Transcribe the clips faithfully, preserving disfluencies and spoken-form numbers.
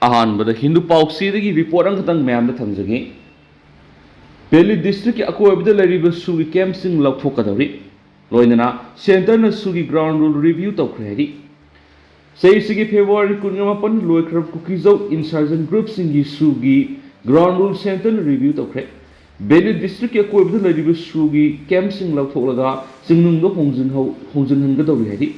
ꯑꯍꯥꯟꯕꯗ ꯍꯤꯟꯗꯨ ꯄꯥꯎꯆꯦꯗꯒꯤ ꯔꯤꯄꯣꯔꯠ ꯑꯃꯈꯛꯇꯪ ꯃꯌꯥꯝꯗ ꯊꯝꯖꯒꯦ꯫ ꯕꯦꯂꯤ ꯗꯤꯁꯇ꯭ꯔꯤꯛꯀꯤ ꯑꯀꯣꯏꯕꯗ ꯂꯩꯔꯤꯕ ꯁꯨꯒꯤ ꯀꯦꯝꯞꯁꯤꯡ ꯂꯧꯊꯣꯛꯀꯗꯧꯔꯤ꯫ ꯂꯣꯏꯅꯅ ꯁꯦꯟꯇꯔꯅ ꯁꯨꯒꯤ ꯒ꯭ꯔꯥꯎꯟ ꯔꯨꯜ ꯔꯤꯚꯤꯌꯨ ꯇꯧꯈ꯭ꯔꯦ ꯍꯥꯏꯔꯤ꯫ ꯆꯍꯤꯁꯤꯒꯤ ꯐꯦꯕ꯭ꯔꯨꯋꯥꯔꯤ ꯀꯨꯟꯒ ꯃꯥꯄꯟ ꯂꯣꯏꯈ꯭ꯔꯕ ꯀꯨꯀꯤꯖꯧ ꯏꯟꯁꯔꯖꯦꯟ ꯒ꯭ꯔꯨꯞꯁꯤꯡꯒꯤ ꯁꯨꯒꯤ ꯒ꯭ꯔꯥꯎꯟ ꯔꯨꯜ ꯁꯦꯟꯇꯔꯅ ꯔꯤꯚꯤꯌꯨ ꯇꯧꯈ꯭ꯔꯦ꯫ ꯕꯦꯂꯤ ꯗꯤꯁꯇ꯭ꯔꯤꯛꯀꯤ ꯑꯀꯣꯏꯕꯗ ꯂꯩꯔꯤꯕ ꯁꯨꯒꯤ ꯀꯦꯝꯞꯁꯤꯡ ꯂꯧꯊꯣꯛꯂꯒ ꯆꯤꯡꯅꯨꯡꯗ ꯍꯣꯡꯖꯤꯟꯍꯧ-, ꯍꯣꯡꯖꯤꯟꯍꯟꯒꯗꯧꯔꯤ ꯍꯥꯏꯔꯤ꯫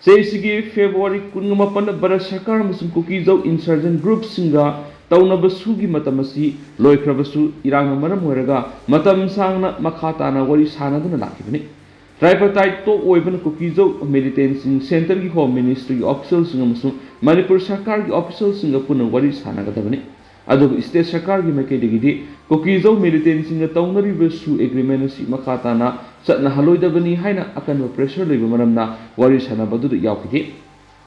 ꯆꯍꯤꯁꯤꯒꯤ ꯐꯦꯕ꯭ꯔꯨꯋꯥꯔꯤ ꯀꯨꯟꯒ ꯃꯥꯄꯟꯗ ꯚꯥꯔꯠ ꯁꯔꯀꯥꯔ ꯑꯃꯁꯨꯡ ꯀꯨꯀꯤꯖꯧ ꯏꯟꯁꯔꯖꯦꯟ ꯒ꯭ꯔꯨꯞꯁꯤꯡꯒ ꯇꯧꯅꯕ ꯁꯨꯒꯤ ꯃꯇꯝ ꯑꯁꯤ ꯂꯣꯏꯈ꯭ꯔꯕꯁꯨ, ꯏꯔꯥꯡꯅ ꯃꯔꯝ ꯑꯣꯏꯔꯒ ꯃꯇꯝ ꯁꯥꯡꯅ ꯃꯈꯥ ꯇꯥꯅ ꯋꯥꯔꯤ ꯁꯥꯅꯗꯨꯅ ꯂꯥꯛꯈꯤꯕꯅꯤ꯫ ꯇ꯭ꯔꯥꯏꯄꯔꯇꯥꯏꯠ ꯇꯣꯛ ꯑꯣꯏꯕꯅ ꯀꯨꯀꯤꯖꯧ ꯃꯤꯂꯤꯇꯦꯟꯁꯤꯡ ꯁꯦꯟꯇꯔꯒꯤ ꯍꯣꯝ ꯃꯤꯅꯤꯁꯇ꯭ꯔꯤꯒꯤ ꯑꯣꯐꯤꯁꯤꯌꯦꯜꯁꯤꯡ ꯑꯃꯁꯨꯡ ꯃꯅꯤꯄꯨꯔ ꯁꯔꯀꯥꯔꯒꯤ ꯑꯣꯐꯤꯁꯤꯌꯦꯜꯁꯤꯡꯒ ꯄꯨꯟꯅ ꯋꯥꯔꯤ ꯁꯥꯅꯒꯗꯕꯅꯤ꯫ ꯑꯗꯨꯕꯨ ꯁ꯭ꯇꯦꯠ ꯁꯔꯀꯥꯔꯒꯤ ꯃꯥꯏꯀꯩꯗꯒꯤꯗꯤ ꯀꯨꯀꯤꯖꯧ ꯃꯤꯂꯤꯇꯦꯟꯁꯤꯡꯒ ꯇꯧꯅꯔꯤꯕ ꯁꯨ ꯑꯦꯒ꯭ꯔꯤꯃꯦꯟ ꯑꯁꯤ ꯃꯈꯥ ꯇꯥꯅ ꯆꯠꯅꯍꯜꯂꯣꯏꯗꯕꯅꯤ ꯍꯥꯏꯅ ꯑꯀꯟꯕ ꯄ꯭ꯔꯦꯁꯔ ꯂꯩꯕ ꯃꯔꯝꯅ ꯋꯥꯔꯤ ꯁꯥꯅꯕ ꯑꯗꯨꯗ ꯌꯥꯎꯈꯤꯗꯦ꯫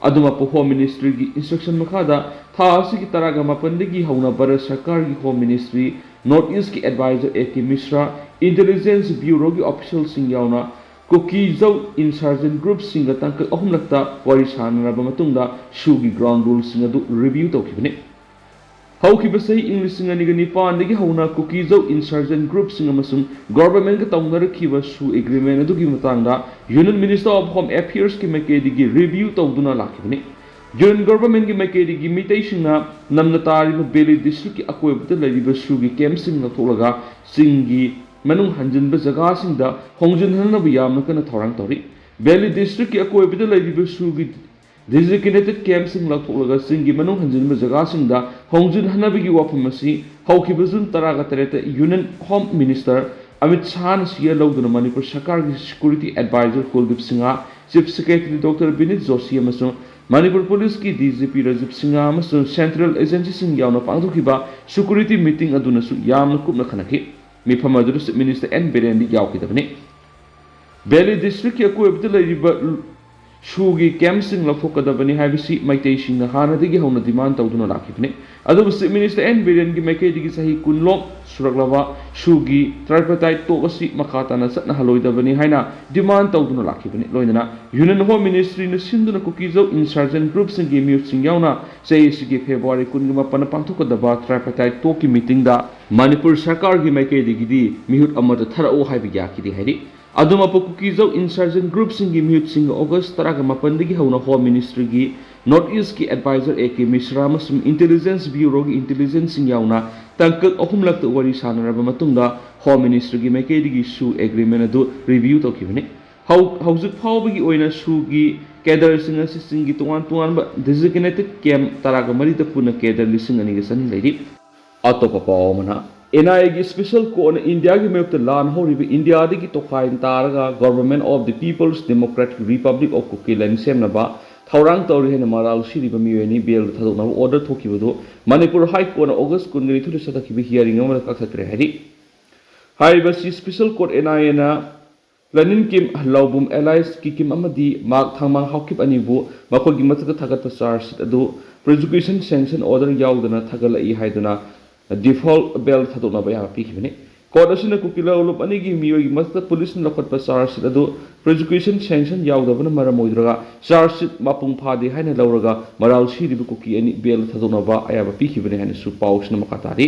ꯑꯗꯨꯃꯛꯄꯨ ꯍꯣꯝ ꯃꯤꯅꯤꯁꯇ꯭ꯔꯤꯒꯤ ꯏꯟꯁꯇ꯭ꯔꯛꯁꯟ ꯃꯈꯥꯗ ꯊꯥ ꯑꯁꯤꯒꯤ ꯇꯔꯥꯒ ꯃꯥꯄꯟꯗꯒꯤ ꯍꯧꯅ ꯚꯥꯔꯠ ꯁꯔꯀꯥꯔꯒꯤ ꯍꯣꯝ ꯃꯤꯅꯤꯁꯇ꯭ꯔꯤ, ꯅꯣꯔꯠ ꯏꯁꯀꯤ ꯑꯦꯗꯚꯥꯏꯖꯔ ꯑꯦ ꯀꯦ ꯃꯤꯁ꯭ꯔꯥ, ꯏꯟꯇꯦꯂꯤꯖꯦꯟꯁ ꯕ꯭ꯌꯨꯔꯣꯒꯤ ꯑꯣꯐꯤꯁꯤꯌꯦꯜꯁꯤꯡ ꯌꯥꯎꯅ ꯀꯨꯀꯤꯖꯧ ꯏꯟꯁꯔꯖꯦꯟ ꯒ꯭ꯔꯨꯞꯁꯤꯡꯒ ꯇꯥꯡꯀꯛ ꯑꯍꯨꯝꯂꯛꯇ ꯋꯥꯔꯤ ꯁꯥꯅꯔꯕ ꯃꯇꯨꯡꯗ ꯁꯨꯒꯤ ꯒ꯭ꯔꯥꯎꯟ ꯔꯨꯜꯁꯤꯡ ꯑꯗꯨ ꯔꯤꯚꯤꯌꯨ ꯇꯧꯈꯤꯕꯅꯤ꯫ ꯍꯧꯈꯤꯕ ꯆꯍꯤ ꯏꯪ ꯂꯤꯁꯤꯡ ꯑꯅꯤꯒ ꯅꯤꯄꯥꯟꯗꯒꯤ ꯍꯧꯅ ꯀꯨꯀꯤꯖꯧ ꯏꯟꯁꯔꯖꯦꯟ ꯒ꯭ꯔꯨꯞꯁꯤꯡ ꯑꯃꯁꯨꯡ ꯒꯣꯚꯔꯟꯃꯦꯟꯠꯀ ꯇꯧꯅꯔꯛꯈꯤꯕ ꯁꯨ ꯑꯦꯒ꯭ꯔꯤꯃꯦꯟ ꯑꯗꯨꯒꯤ ꯃꯇꯥꯡꯗ ꯌꯨꯅꯤꯌꯟ ꯃꯤꯅꯤꯁꯇꯔ ꯑꯣꯐ ꯍꯣꯝ ꯑꯦꯐꯤꯌꯔꯁꯀꯤ ꯃꯥꯏꯀꯩꯗꯒꯤ ꯔꯤꯚꯤꯌꯨ ꯇꯧꯗꯨꯅ ꯂꯥꯛꯈꯤꯕꯅꯤ꯫ ꯌꯨꯅꯤꯌꯟ ꯒꯣꯚꯔꯟꯃꯦꯟꯠꯀꯤ ꯃꯥꯏꯀꯩꯗꯒꯤ ꯃꯤꯇꯩꯁꯤꯡꯅ ꯅꯝꯅ ꯇꯥꯔꯤꯕ ꯕꯦꯂꯤ ꯗꯤꯁꯇ꯭ꯔꯤꯛꯀꯤ ꯑꯀꯣꯏꯕꯗ ꯂꯩꯔꯤꯕ ꯁꯨꯒꯤ ꯀꯦꯝꯞꯁꯤꯡ ꯂꯧꯊꯣꯛꯂꯒ ꯆꯤꯡꯒꯤ ꯃꯅꯨꯡ ꯍꯟꯖꯤꯟꯕ ꯖꯒꯥꯁꯤꯡꯗ ꯍꯣꯡꯖꯤꯟꯍꯟꯅꯕ ꯌꯥꯝꯅ ꯀꯟꯅ ꯊꯧꯔꯥꯡ ꯇꯧꯔꯤ꯫ ꯕꯦꯂꯤ ꯗꯤꯁꯇ꯭ꯔꯤꯛꯀꯤ ꯑꯀꯣꯏꯕꯗ ꯂꯩꯔꯤꯕ ꯁꯨꯒꯤ ꯗꯤꯖꯤꯒꯅꯦꯇꯦꯗ ꯀꯦꯝꯞꯁꯤꯡ ꯂꯧꯊꯣꯛꯂꯒ ꯆꯤꯡꯒꯤ ꯃꯅꯨꯡ ꯍꯟꯖꯤꯟꯕ ꯖꯒꯥꯁꯤꯡꯗ ꯍꯣꯡꯖꯤꯟꯍꯟꯅꯕꯒꯤ ꯋꯥꯐꯝ ꯑꯁꯤ ꯍꯧꯈꯤꯕ ꯖꯨꯟ ꯇꯔꯥꯒ ꯇꯔꯦꯠꯇ ꯌꯨꯅꯤꯌꯟ ꯍꯣꯝ ꯃꯤꯅꯤꯁꯇꯔ ꯑꯃꯤꯠ ꯁꯥꯍꯅ ꯁꯤꯌꯥ ꯂꯧꯗꯨꯅ ꯃꯅꯤꯄꯨꯔ ꯁꯔꯀꯥꯔꯒꯤ security adviser Kuldeep Singh, chief secretary doctor Vineet Joshi ꯑꯃꯁꯨꯡ ꯃꯅꯤꯄꯨꯔ ꯄꯨꯂꯤꯁꯀꯤ D G P Rajiv Singh ꯑꯃꯁꯨꯡ ꯁꯦꯟꯇ꯭ꯔꯦꯜ ꯑꯦꯖꯦꯟꯁꯤꯁꯤꯡ ꯌꯥꯎꯅ ꯄꯥꯡꯊꯣꯛꯈꯤꯕ ꯁꯦꯀ꯭ꯌꯨꯔꯤꯇꯤ ꯃꯤꯇꯤꯡ ꯑꯗꯨꯅꯁꯨ ꯌꯥꯝꯅ ꯀꯨꯞꯅ ꯈꯟꯅꯈꯤ꯫ ꯃꯤꯐꯝ ꯑꯗꯨꯗ ꯆꯤꯐ ꯃꯤꯅꯤꯁꯇꯔ ꯑꯦꯟ ꯕꯤꯔꯦꯟꯗꯤ ꯌꯥꯎꯈꯤꯗꯕꯅꯤ꯫ ꯕꯦꯂꯤ ꯗꯤꯁꯇ꯭ꯔꯤꯛꯀꯤ ꯑꯀꯣꯏꯕꯗ ꯂꯩꯔꯤꯕ ꯁꯨꯒꯤ ꯀꯦꯝꯞꯁꯤꯡ ꯂꯧꯊꯣꯛꯀꯗꯕꯅꯤ ꯍꯥꯏꯕꯁꯤ ꯃꯩꯇꯩꯁꯤꯡꯅ ꯍꯥꯟꯅꯗꯒꯤ ꯍꯧꯅ ꯗꯤꯃꯥꯟ ꯇꯧꯗꯨꯅ ꯂꯥꯛꯈꯤꯕꯅꯤ꯫ ꯑꯗꯨꯕꯨ ꯆꯤꯐ ꯃꯤꯅꯤꯁꯇꯔ ꯑꯦꯟ ꯕꯤꯔꯦꯟꯒꯤ ꯃꯥꯏꯀꯩꯗꯒꯤ ꯆꯍꯤ ꯀꯨꯟꯂꯣꯝ ꯁꯨꯔꯛꯂꯕ ꯁꯨꯒꯤ ꯇ꯭ꯔꯥꯏꯄꯇꯥꯏꯠ ꯇꯣꯛ ꯑꯁꯤ ꯃꯈꯥ ꯇꯥꯅ ꯆꯠꯅꯍꯜꯂꯣꯏꯗꯕꯅꯤ ꯍꯥꯏꯅ ꯗꯤꯃꯥꯟ ꯇꯧꯗꯨꯅ ꯂꯥꯛꯈꯤꯕꯅꯤ꯫ ꯂꯣꯏꯅꯅ ꯌꯨꯅꯤꯌꯟ ꯍꯣꯝ ꯃꯤꯅꯤꯁꯇ꯭ꯔꯤꯅ ꯁꯤꯟꯗꯨꯅ ꯀꯨꯀꯤꯖꯧ ꯏꯟꯁꯔꯖꯦꯟ ꯒ꯭ꯔꯨꯞꯁꯤꯡꯒꯤ ꯃꯤꯍꯨꯠꯁꯤꯡ ꯌꯥꯎꯅ ꯆꯍꯤꯁꯤꯒꯤ ꯐꯦꯕ꯭ꯔꯨꯋꯥꯔꯤ ꯀꯨꯟꯒ ꯃꯥꯄꯟꯗ ꯄꯥꯡꯊꯣꯛꯀꯗꯕ ꯇ꯭ꯔꯥꯏꯄꯇꯥꯏꯠ ꯇꯣꯛꯀꯤ ꯃꯤꯇꯤꯡꯗ ꯃꯅꯤꯄꯨꯔ ꯁꯔꯀꯥꯔꯒꯤ ꯃꯥꯏꯀꯩꯗꯒꯤꯗꯤ ꯃꯤꯍꯨꯠ ꯑꯃꯠꯇ ꯊꯥꯔꯛꯎ ꯍꯥꯏꯕ ꯌꯥꯈꯤꯗꯦ ꯍꯥꯏꯔꯤ꯫ ꯑꯗꯨꯃꯛꯄꯨ ꯀꯨꯀꯤꯖꯧ ꯏꯟꯁꯔꯖꯦꯟ ꯒ꯭ꯔꯨꯞꯁꯤꯡꯒꯤ ꯃꯤꯍꯨꯠꯁꯤꯡꯒ ꯑꯣꯒꯁ ꯇꯔꯥꯒ ꯃꯥꯄꯟꯗꯒꯤ ꯍꯧꯅ ꯍꯣꯝ ꯃꯤꯅꯤꯁꯇ꯭ꯔꯤꯒꯤ ꯅꯣꯔꯠ ꯏꯁꯀꯤ ꯑꯦꯗꯚꯥꯏꯖꯔ ꯑꯦ ꯀꯦ ꯃꯤꯁ꯭ꯔꯥ ꯑꯃꯁꯨꯡ ꯏꯟꯇꯦꯂꯤꯖꯦꯟꯁ ꯕ꯭ꯌꯨꯔꯣꯒꯤ ꯏꯟꯇꯦꯂꯤꯖꯦꯟꯁꯁꯤꯡ ꯌꯥꯎꯅ ꯇꯥꯡꯀꯛ ꯑꯍꯨꯝꯂꯛꯇ ꯋꯥꯔꯤ ꯁꯥꯟꯅꯔꯕ ꯃꯇꯨꯡꯗ ꯍꯣꯝ ꯃꯤꯅꯤꯁꯇ꯭ꯔꯤꯒꯤ ꯃꯥꯏꯀꯩꯗꯒꯤ ꯁꯨ ꯑꯦꯒ꯭ꯔꯤꯃꯦꯟ ꯑꯗꯨ ꯔꯤꯚ꯭ꯌꯨ ꯇꯧꯈꯤꯕꯅꯤ꯫ ꯍꯧ-, ꯍꯧꯖꯤꯛ ꯐꯥꯎꯕꯒꯤ ꯑꯣꯏꯅ ꯁꯨꯒꯤ ꯀꯦꯗꯔꯁꯤꯡ ꯑꯁꯤ ꯆꯤꯡꯒꯤ ꯇꯣꯉꯥꯟ ꯇꯣꯉꯥꯟꯕ ꯗꯤꯖꯤꯒꯅꯦꯇꯦꯗ ꯀꯦꯝꯞ ꯇꯔꯥꯒ ꯃꯔꯤꯗ ꯄꯨꯟꯅ ꯀꯦꯗꯔ ꯂꯤꯁꯤꯡ ꯑꯅꯤꯒ ꯆꯅꯤ ꯂꯩꯔꯤ꯫ ꯑꯇꯣꯞꯄ ꯄꯥꯎ ꯑꯃꯅ, ꯑꯦꯟ ꯑꯥꯏ ꯑꯦꯒꯤ ꯁ꯭ꯄꯦꯁꯦꯜ ꯀꯣꯔꯠꯅ ꯏꯟꯗꯤꯌꯥꯒꯤ ꯃꯥꯌꯣꯛꯇ ꯂꯥꯟ ꯍꯧꯔꯤꯕ ꯏꯟꯗꯤꯌꯥꯗꯒꯤ ꯇꯣꯈꯥꯏꯅ ꯇꯥꯔꯒ Government of the People's Democratic Republic of Kuki Land ꯁꯦꯝꯅꯕ ꯊꯧꯔꯥꯡ ꯇꯧꯔꯤ ꯍꯥꯏꯅ ꯃꯔꯥꯜ ꯁꯤꯔꯤꯕ ꯃꯤꯑꯣꯏ ꯑꯅꯤ ꯕꯦꯜꯗ ꯊꯥꯗꯣꯛꯅꯕ ꯑꯣꯔꯗꯔ ꯊꯣꯛꯈꯤꯕꯗꯨ ꯃꯅꯤꯄꯨꯔ ꯍꯥꯏ ꯀꯣꯔꯠꯅ ꯑꯣꯒꯁ ꯀꯨꯟꯒ ꯅꯤꯊꯣꯏꯗ ꯆꯠꯊꯈꯤꯕ ꯍꯤꯌꯥꯔꯤꯡ ꯑꯃꯗ ꯀꯛꯊꯠꯈ꯭ꯔꯦ ꯍꯥꯏꯔꯤ꯫ ꯍꯥꯏꯔꯤꯕꯁꯤ ꯁ꯭ꯄꯦꯁꯦꯜ ꯀꯣꯔꯠ ꯑꯦꯟ ꯑꯥꯏ ꯑꯦꯅ ꯂꯅꯤꯟ ꯀꯤꯝ, ꯂꯧꯕꯨꯝ ꯑꯦꯂꯥꯏꯁ ꯀꯤꯀꯤꯝ ꯑꯃꯗꯤ ꯃꯥꯛ ꯊꯥꯡꯃꯥꯡ ꯍꯥꯎꯀꯤꯞ ꯑꯅꯤꯕꯨ ꯃꯈꯣꯏꯒꯤ ꯃꯊꯛꯇ ꯊꯥꯒꯠꯄ ꯆꯥꯔꯖ ꯁꯤꯠ ꯑꯗꯨ ꯄ꯭ꯔꯣꯁꯤꯀ꯭ꯌꯨꯁꯟ ꯁꯦꯡꯁꯟ ꯑꯣꯔꯗꯔ ꯌꯥꯎꯗꯅ ꯊꯥꯒꯠꯂꯛꯏ ꯍꯥꯏꯗꯨꯅ ꯗꯤꯐꯣꯜꯠ ꯕꯦꯜ ꯊꯥꯗꯣꯛꯅꯕ ꯑꯌꯥꯕ ꯄꯤꯈꯤꯕꯅꯤ꯫ ꯀꯣꯔꯠ ꯑꯁꯤꯅ ꯀꯨꯀꯤ ꯂꯧꯂꯨꯞ ꯑꯅꯤꯒꯤ ꯃꯤꯑꯣꯏꯒꯤ ꯃꯊꯛꯇ ꯄꯨꯂꯤꯁꯅ ꯂꯧꯈꯠꯄ ꯆꯥꯔꯖ ꯁꯤꯠ ꯑꯗꯨ ꯄ꯭ꯔꯣꯁꯤꯀ꯭ꯌꯨꯁꯟ ꯁꯦꯡꯁꯟ ꯌꯥꯎꯗꯕꯅ ꯃꯔꯝ ꯑꯣꯏꯗꯨꯅ ꯆꯥꯔꯖ ꯁꯤꯠ ꯃꯄꯨꯡ ꯐꯥꯗꯦ ꯍꯥꯏꯅ ꯂꯧꯔꯒ ꯃꯔꯥꯜ ꯁꯤꯔꯤꯕ ꯀꯨꯀꯤ ꯑꯅꯤ ꯕꯦꯜ ꯊꯥꯗꯣꯛꯅꯕ ꯑꯌꯥꯕ ꯄꯤꯈꯤꯕꯅꯤ ꯍꯥꯏꯅꯁꯨ ꯄꯥꯎꯁꯤꯅ ꯃꯈꯥ ꯇꯥꯔꯤ꯫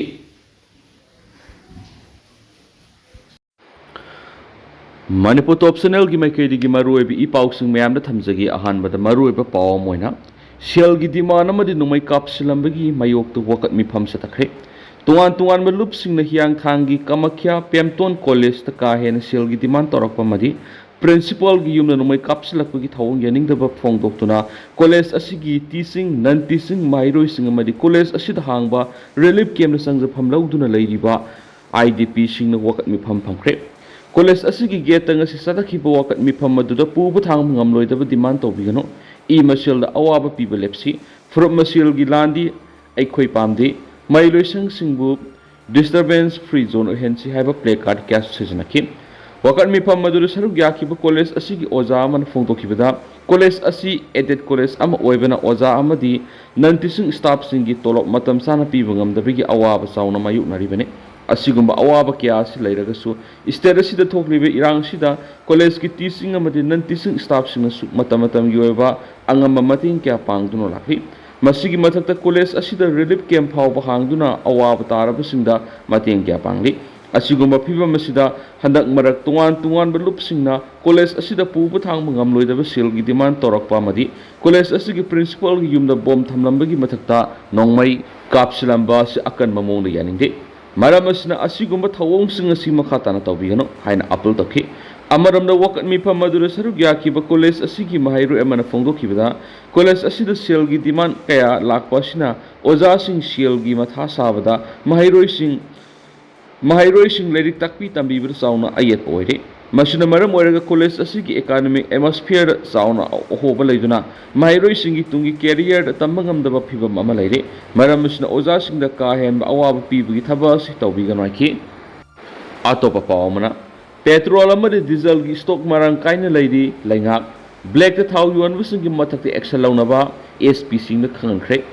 ꯃꯅꯤꯄꯨꯔ ꯇꯣꯞ ꯆꯦꯅꯦꯜꯒꯤ ꯃꯥꯏꯀꯩꯗꯒꯤ ꯃꯔꯨꯑꯣꯏꯕ ꯏ ꯄꯥꯎꯁꯤꯡ ꯃꯌꯥꯝꯗ ꯊꯝꯖꯒꯦ꯫ ꯑꯍꯥꯟꯕꯗ ꯃꯔꯨꯑꯣꯏꯕ ꯄꯥꯎ ꯑꯃ ꯑꯣꯏꯅ ꯁꯦꯜꯒꯤ ꯗꯤꯃꯥꯟ ꯑꯃꯗꯤ ꯅꯣꯡꯃꯩ ꯀꯥꯞꯁꯤꯜꯂꯝꯕꯒꯤ ꯃꯥꯌꯣꯛꯇ ꯋꯥꯀꯠ ꯃꯤꯐꯝ ꯆꯠꯊꯈ꯭ꯔꯦ꯫ ꯇꯣꯉꯥꯟ ꯇꯣꯉꯥꯟꯕ ꯂꯨꯞꯁꯤꯡꯅ ꯍꯤꯌꯥꯡꯊꯥꯡꯒꯤ ꯀꯃꯈ꯭ꯌꯥ ꯄꯦꯝꯇꯣꯟ ꯀꯣꯂꯦꯖꯇ ꯀꯥ ꯍꯦꯟꯅ ꯁꯦꯜꯒꯤ ꯗꯤꯃꯥꯟ ꯇꯧꯔꯛꯄ ꯑꯃꯗꯤ ꯄ꯭ꯔꯤꯟꯁꯤꯄꯥꯜꯒꯤ ꯌꯨꯝꯗ ꯅꯣꯡꯃꯩ ꯀꯥꯞꯁꯤꯜꯂꯛꯄꯒꯤ ꯊꯧꯑꯣꯡ ꯌꯥꯅꯤꯡꯗꯕ ꯐꯣꯡꯗꯣꯛꯇꯨꯅ ꯀꯣꯂꯦꯖ ꯑꯁꯤꯒꯤ ꯇꯤꯆꯤꯡ, ꯅꯟ ꯇꯤꯆꯤꯡ ꯃꯍꯩꯔꯣꯏꯁꯤꯡ ꯑꯃꯗꯤ ꯀꯣꯂꯦꯖ ꯑꯁꯤꯗ ꯍꯥꯡꯕ ꯔꯤꯂꯤꯐ ꯀꯦꯝꯞꯇ ꯆꯪꯖꯐꯝ ꯂꯧꯗꯨꯅ ꯂꯩꯔꯤꯕ ꯑꯥꯏ ꯗꯤ ꯄꯤꯁꯤꯡꯅ ꯋꯥꯀꯠ ꯃꯤꯐꯝ ꯐꯝꯈ꯭ꯔꯦ꯫ ꯀꯣꯂꯦꯖ ꯑꯁꯤꯒꯤ ꯒꯦꯠꯇ ꯉꯁꯤ ꯆꯠꯊꯈꯤꯕ ꯋꯥꯀꯠ ꯃꯤꯐꯝ ꯑꯗꯨꯗ ꯄꯨꯕ ꯊꯥꯡꯕ ꯉꯝꯂꯣꯏꯗꯕ ꯗꯤꯃꯥꯟ ꯇꯧꯕꯤꯒꯅꯨ꯫ ꯏ ꯃꯁꯦꯜꯗ ꯑꯋꯥꯕ ꯄꯤꯕ ꯂꯦꯞꯁꯤ꯫ ꯐꯨꯔꯨꯞ ꯃꯁꯦꯜꯒꯤ ꯂꯥꯟꯗꯤ ꯑꯩꯈꯣꯏ ꯄꯥꯝꯗꯦ꯫ ꯃꯍꯩꯂꯣꯏꯁꯪꯁꯤꯡꯕꯨ ꯗꯤꯁꯇꯔꯕꯦꯟꯁ ꯐ꯭ꯔꯤ ꯖꯣꯟ ꯑꯣꯏꯍꯟꯁꯤ ꯍꯥꯏꯕ ꯄ꯭ꯂꯦ ꯀꯥꯔꯗ ꯀꯌꯥꯁꯨ ꯁꯤꯖꯤꯟꯅꯈꯤ꯫ ꯋꯥꯀꯠ ꯃꯤꯐꯝ ꯑꯗꯨꯗ ꯁꯔꯨꯛ ꯌꯥꯈꯤꯕ ꯀꯣꯂꯦꯖ ꯑꯁꯤꯒꯤ ꯑꯣꯖꯥ ꯑꯃꯅ ꯐꯣꯡꯗꯣꯛꯈꯤꯕꯗ, ꯀꯣꯂꯦꯖ ꯑꯁꯤ aided ꯀꯣꯂꯦꯖ ꯑꯃ ꯑꯣꯏꯕꯅ ꯑꯣꯖꯥ ꯑꯃꯗꯤ non teaching staffꯁꯤꯡꯒꯤ ꯇꯣꯂꯣꯞ ꯃꯇꯝ ꯆꯥꯅ ꯄꯤꯕ ꯉꯝꯗꯕꯒꯤ ꯑꯋꯥꯕ ꯆꯥꯎꯅ ꯃꯥꯌꯣꯛꯅꯔꯤꯕꯅꯤ꯫ ꯑꯁꯤꯒꯨꯝꯕ ꯑꯋꯥꯕ ꯀꯌꯥ ꯑꯁꯤ ꯂꯩꯔꯒꯁꯨ, state ꯑꯁꯤꯗ ꯊꯣꯛꯂꯤꯕ ꯏꯔꯥꯡ ꯑꯁꯤꯗ ꯀꯣꯂꯦꯖꯀꯤ teaching ꯑꯃꯗꯤ non teaching staffꯁꯤꯡꯅꯁꯨ ꯃꯇꯝ ꯃꯇꯝꯒꯤ ꯑꯣꯏꯕ ꯑꯉꯝꯕ ꯃꯇꯦꯡ ꯀꯌꯥ ꯄꯥꯡꯗꯨꯅ ꯂꯥꯛꯂꯤ꯫ ꯃꯁꯤꯒ ꯃꯊꯛꯇ ꯀꯣꯂꯦꯖ ꯑꯁꯤꯗ relief camp ꯐꯥꯎꯕ ꯍꯥꯡꯗꯨꯅ ꯑꯋꯥꯕ ꯇꯥꯔꯕꯁꯤꯡꯗ ꯃꯇꯦꯡ ꯀꯌꯥ ꯄꯥꯡꯂꯤ꯫ ꯑꯁꯤꯒꯨꯝꯕ ꯐꯤꯚꯝ ꯑꯁꯤꯗ ꯍꯟꯗꯛ ꯃꯔꯛ ꯇꯣꯉꯥꯟ ꯇꯣꯉꯥꯟꯕ ꯂꯨꯞꯁꯤꯡꯅ ꯀꯣꯂꯦꯖ ꯑꯁꯤꯗ ꯄꯨꯕ ꯊꯥꯡꯕ ꯉꯝꯂꯣꯏꯗꯕ ꯁꯦꯜꯒꯤ demand ꯇꯧꯔꯛꯄ ꯑꯃꯗꯤ ꯀꯣꯂꯦꯖ ꯑꯁꯤꯒꯤ principalꯒꯤ ꯌꯨꯝꯗ ꯕꯣꯝ ꯊꯝꯂꯝꯕꯒꯤ ꯃꯊꯛꯇ ꯅꯣꯡꯃꯩ ꯀꯥꯞꯁꯤꯜꯂꯝꯕ ꯑꯁꯤ ꯑꯀꯟꯕ ꯃꯑꯣꯡꯗ ꯌꯥꯅꯤꯡꯗꯦ꯫ ꯃꯔꯝ ꯑꯁꯤꯅ, ꯑꯁꯤꯒꯨꯝꯕ ꯊꯧꯑꯣꯡꯁꯤꯡ ꯑꯁꯤ ꯃꯈꯥ ꯇꯥꯅ ꯇꯧꯕꯤꯒꯅꯨ ꯍꯥꯏꯅ appeal ꯇꯧꯈꯤ꯫ ꯑꯃꯔꯣꯝꯗ, ꯋꯥꯀꯠ ꯃꯤꯐꯝ ꯑꯗꯨꯗ ꯁꯔꯨꯛ ꯌꯥꯈꯤꯕ ꯀꯣꯂꯦꯖ ꯑꯁꯤꯒꯤ ꯃꯍꯩꯔꯣꯏ ꯑꯃꯅ ꯐꯣꯡꯗꯣꯛꯈꯤꯕꯗ, ꯀꯣꯂꯦꯖ ꯑꯁꯤꯗ ꯁꯦꯜꯒꯤ demand ꯀꯌꯥ ꯂꯥꯛꯄ ꯑꯁꯤꯅ ꯑꯣꯖꯥꯁꯤꯡ ꯁꯦꯜꯒꯤ ꯃꯊꯥ ꯁꯥꯕꯗ ꯃꯍꯩꯔꯣꯏꯁꯤꯡ ꯃꯍꯩꯔꯣꯏꯁꯤꯡ ꯂꯥꯏꯔꯤꯛ ꯇꯥꯛꯄꯤ ꯇꯝꯕꯤꯕꯗ ꯆꯥꯎꯅ ꯑꯌꯦꯠꯄ ꯑꯣꯏꯔꯤ꯫ ꯃꯁꯤꯅ ꯃꯔꯝ ꯑꯣꯏꯔꯒ ꯀꯣꯂꯦꯖ ꯑꯁꯤꯒꯤ academic atmosphereꯗ ꯆꯥꯎꯅ ꯑꯍꯣꯕ ꯂꯩꯗꯨꯅ ꯃꯍꯩꯔꯣꯏꯁꯤꯡꯒꯤ ꯇꯨꯡꯒꯤ careerꯗ ꯇꯝꯕ ꯉꯝꯗꯕ ꯐꯤꯚꯝ ꯑꯃ ꯂꯩꯔꯤ꯫ ꯃꯔꯝ ꯑꯁꯤꯅ ꯑꯣꯖꯥꯁꯤꯡꯗ ꯀꯥ ꯍꯦꯟꯕ ꯑꯋꯥꯕ ꯄꯤꯕꯒꯤ ꯊꯕꯛ ꯑꯁꯤ ꯇꯧꯕꯤꯒꯅꯨ ꯍꯥꯏꯈꯤ꯫ ꯑꯇꯣꯞꯄ ꯄꯥꯎ ꯑꯃꯅ, petrol ꯑꯃꯗꯤ dieselꯒꯤ stock ꯃꯔꯥꯡ ꯀꯥꯏꯅ ꯂꯩꯔꯤ꯫ ꯂꯩꯉꯥꯛ blackꯇ ꯊꯥꯎ ꯌꯣꯟꯕꯁꯤꯡꯒꯤ ꯃꯊꯛꯇ action ꯂꯧꯅꯕ SPꯁꯤꯡꯗ ꯈꯪꯍꯟꯈ꯭ꯔꯦ꯫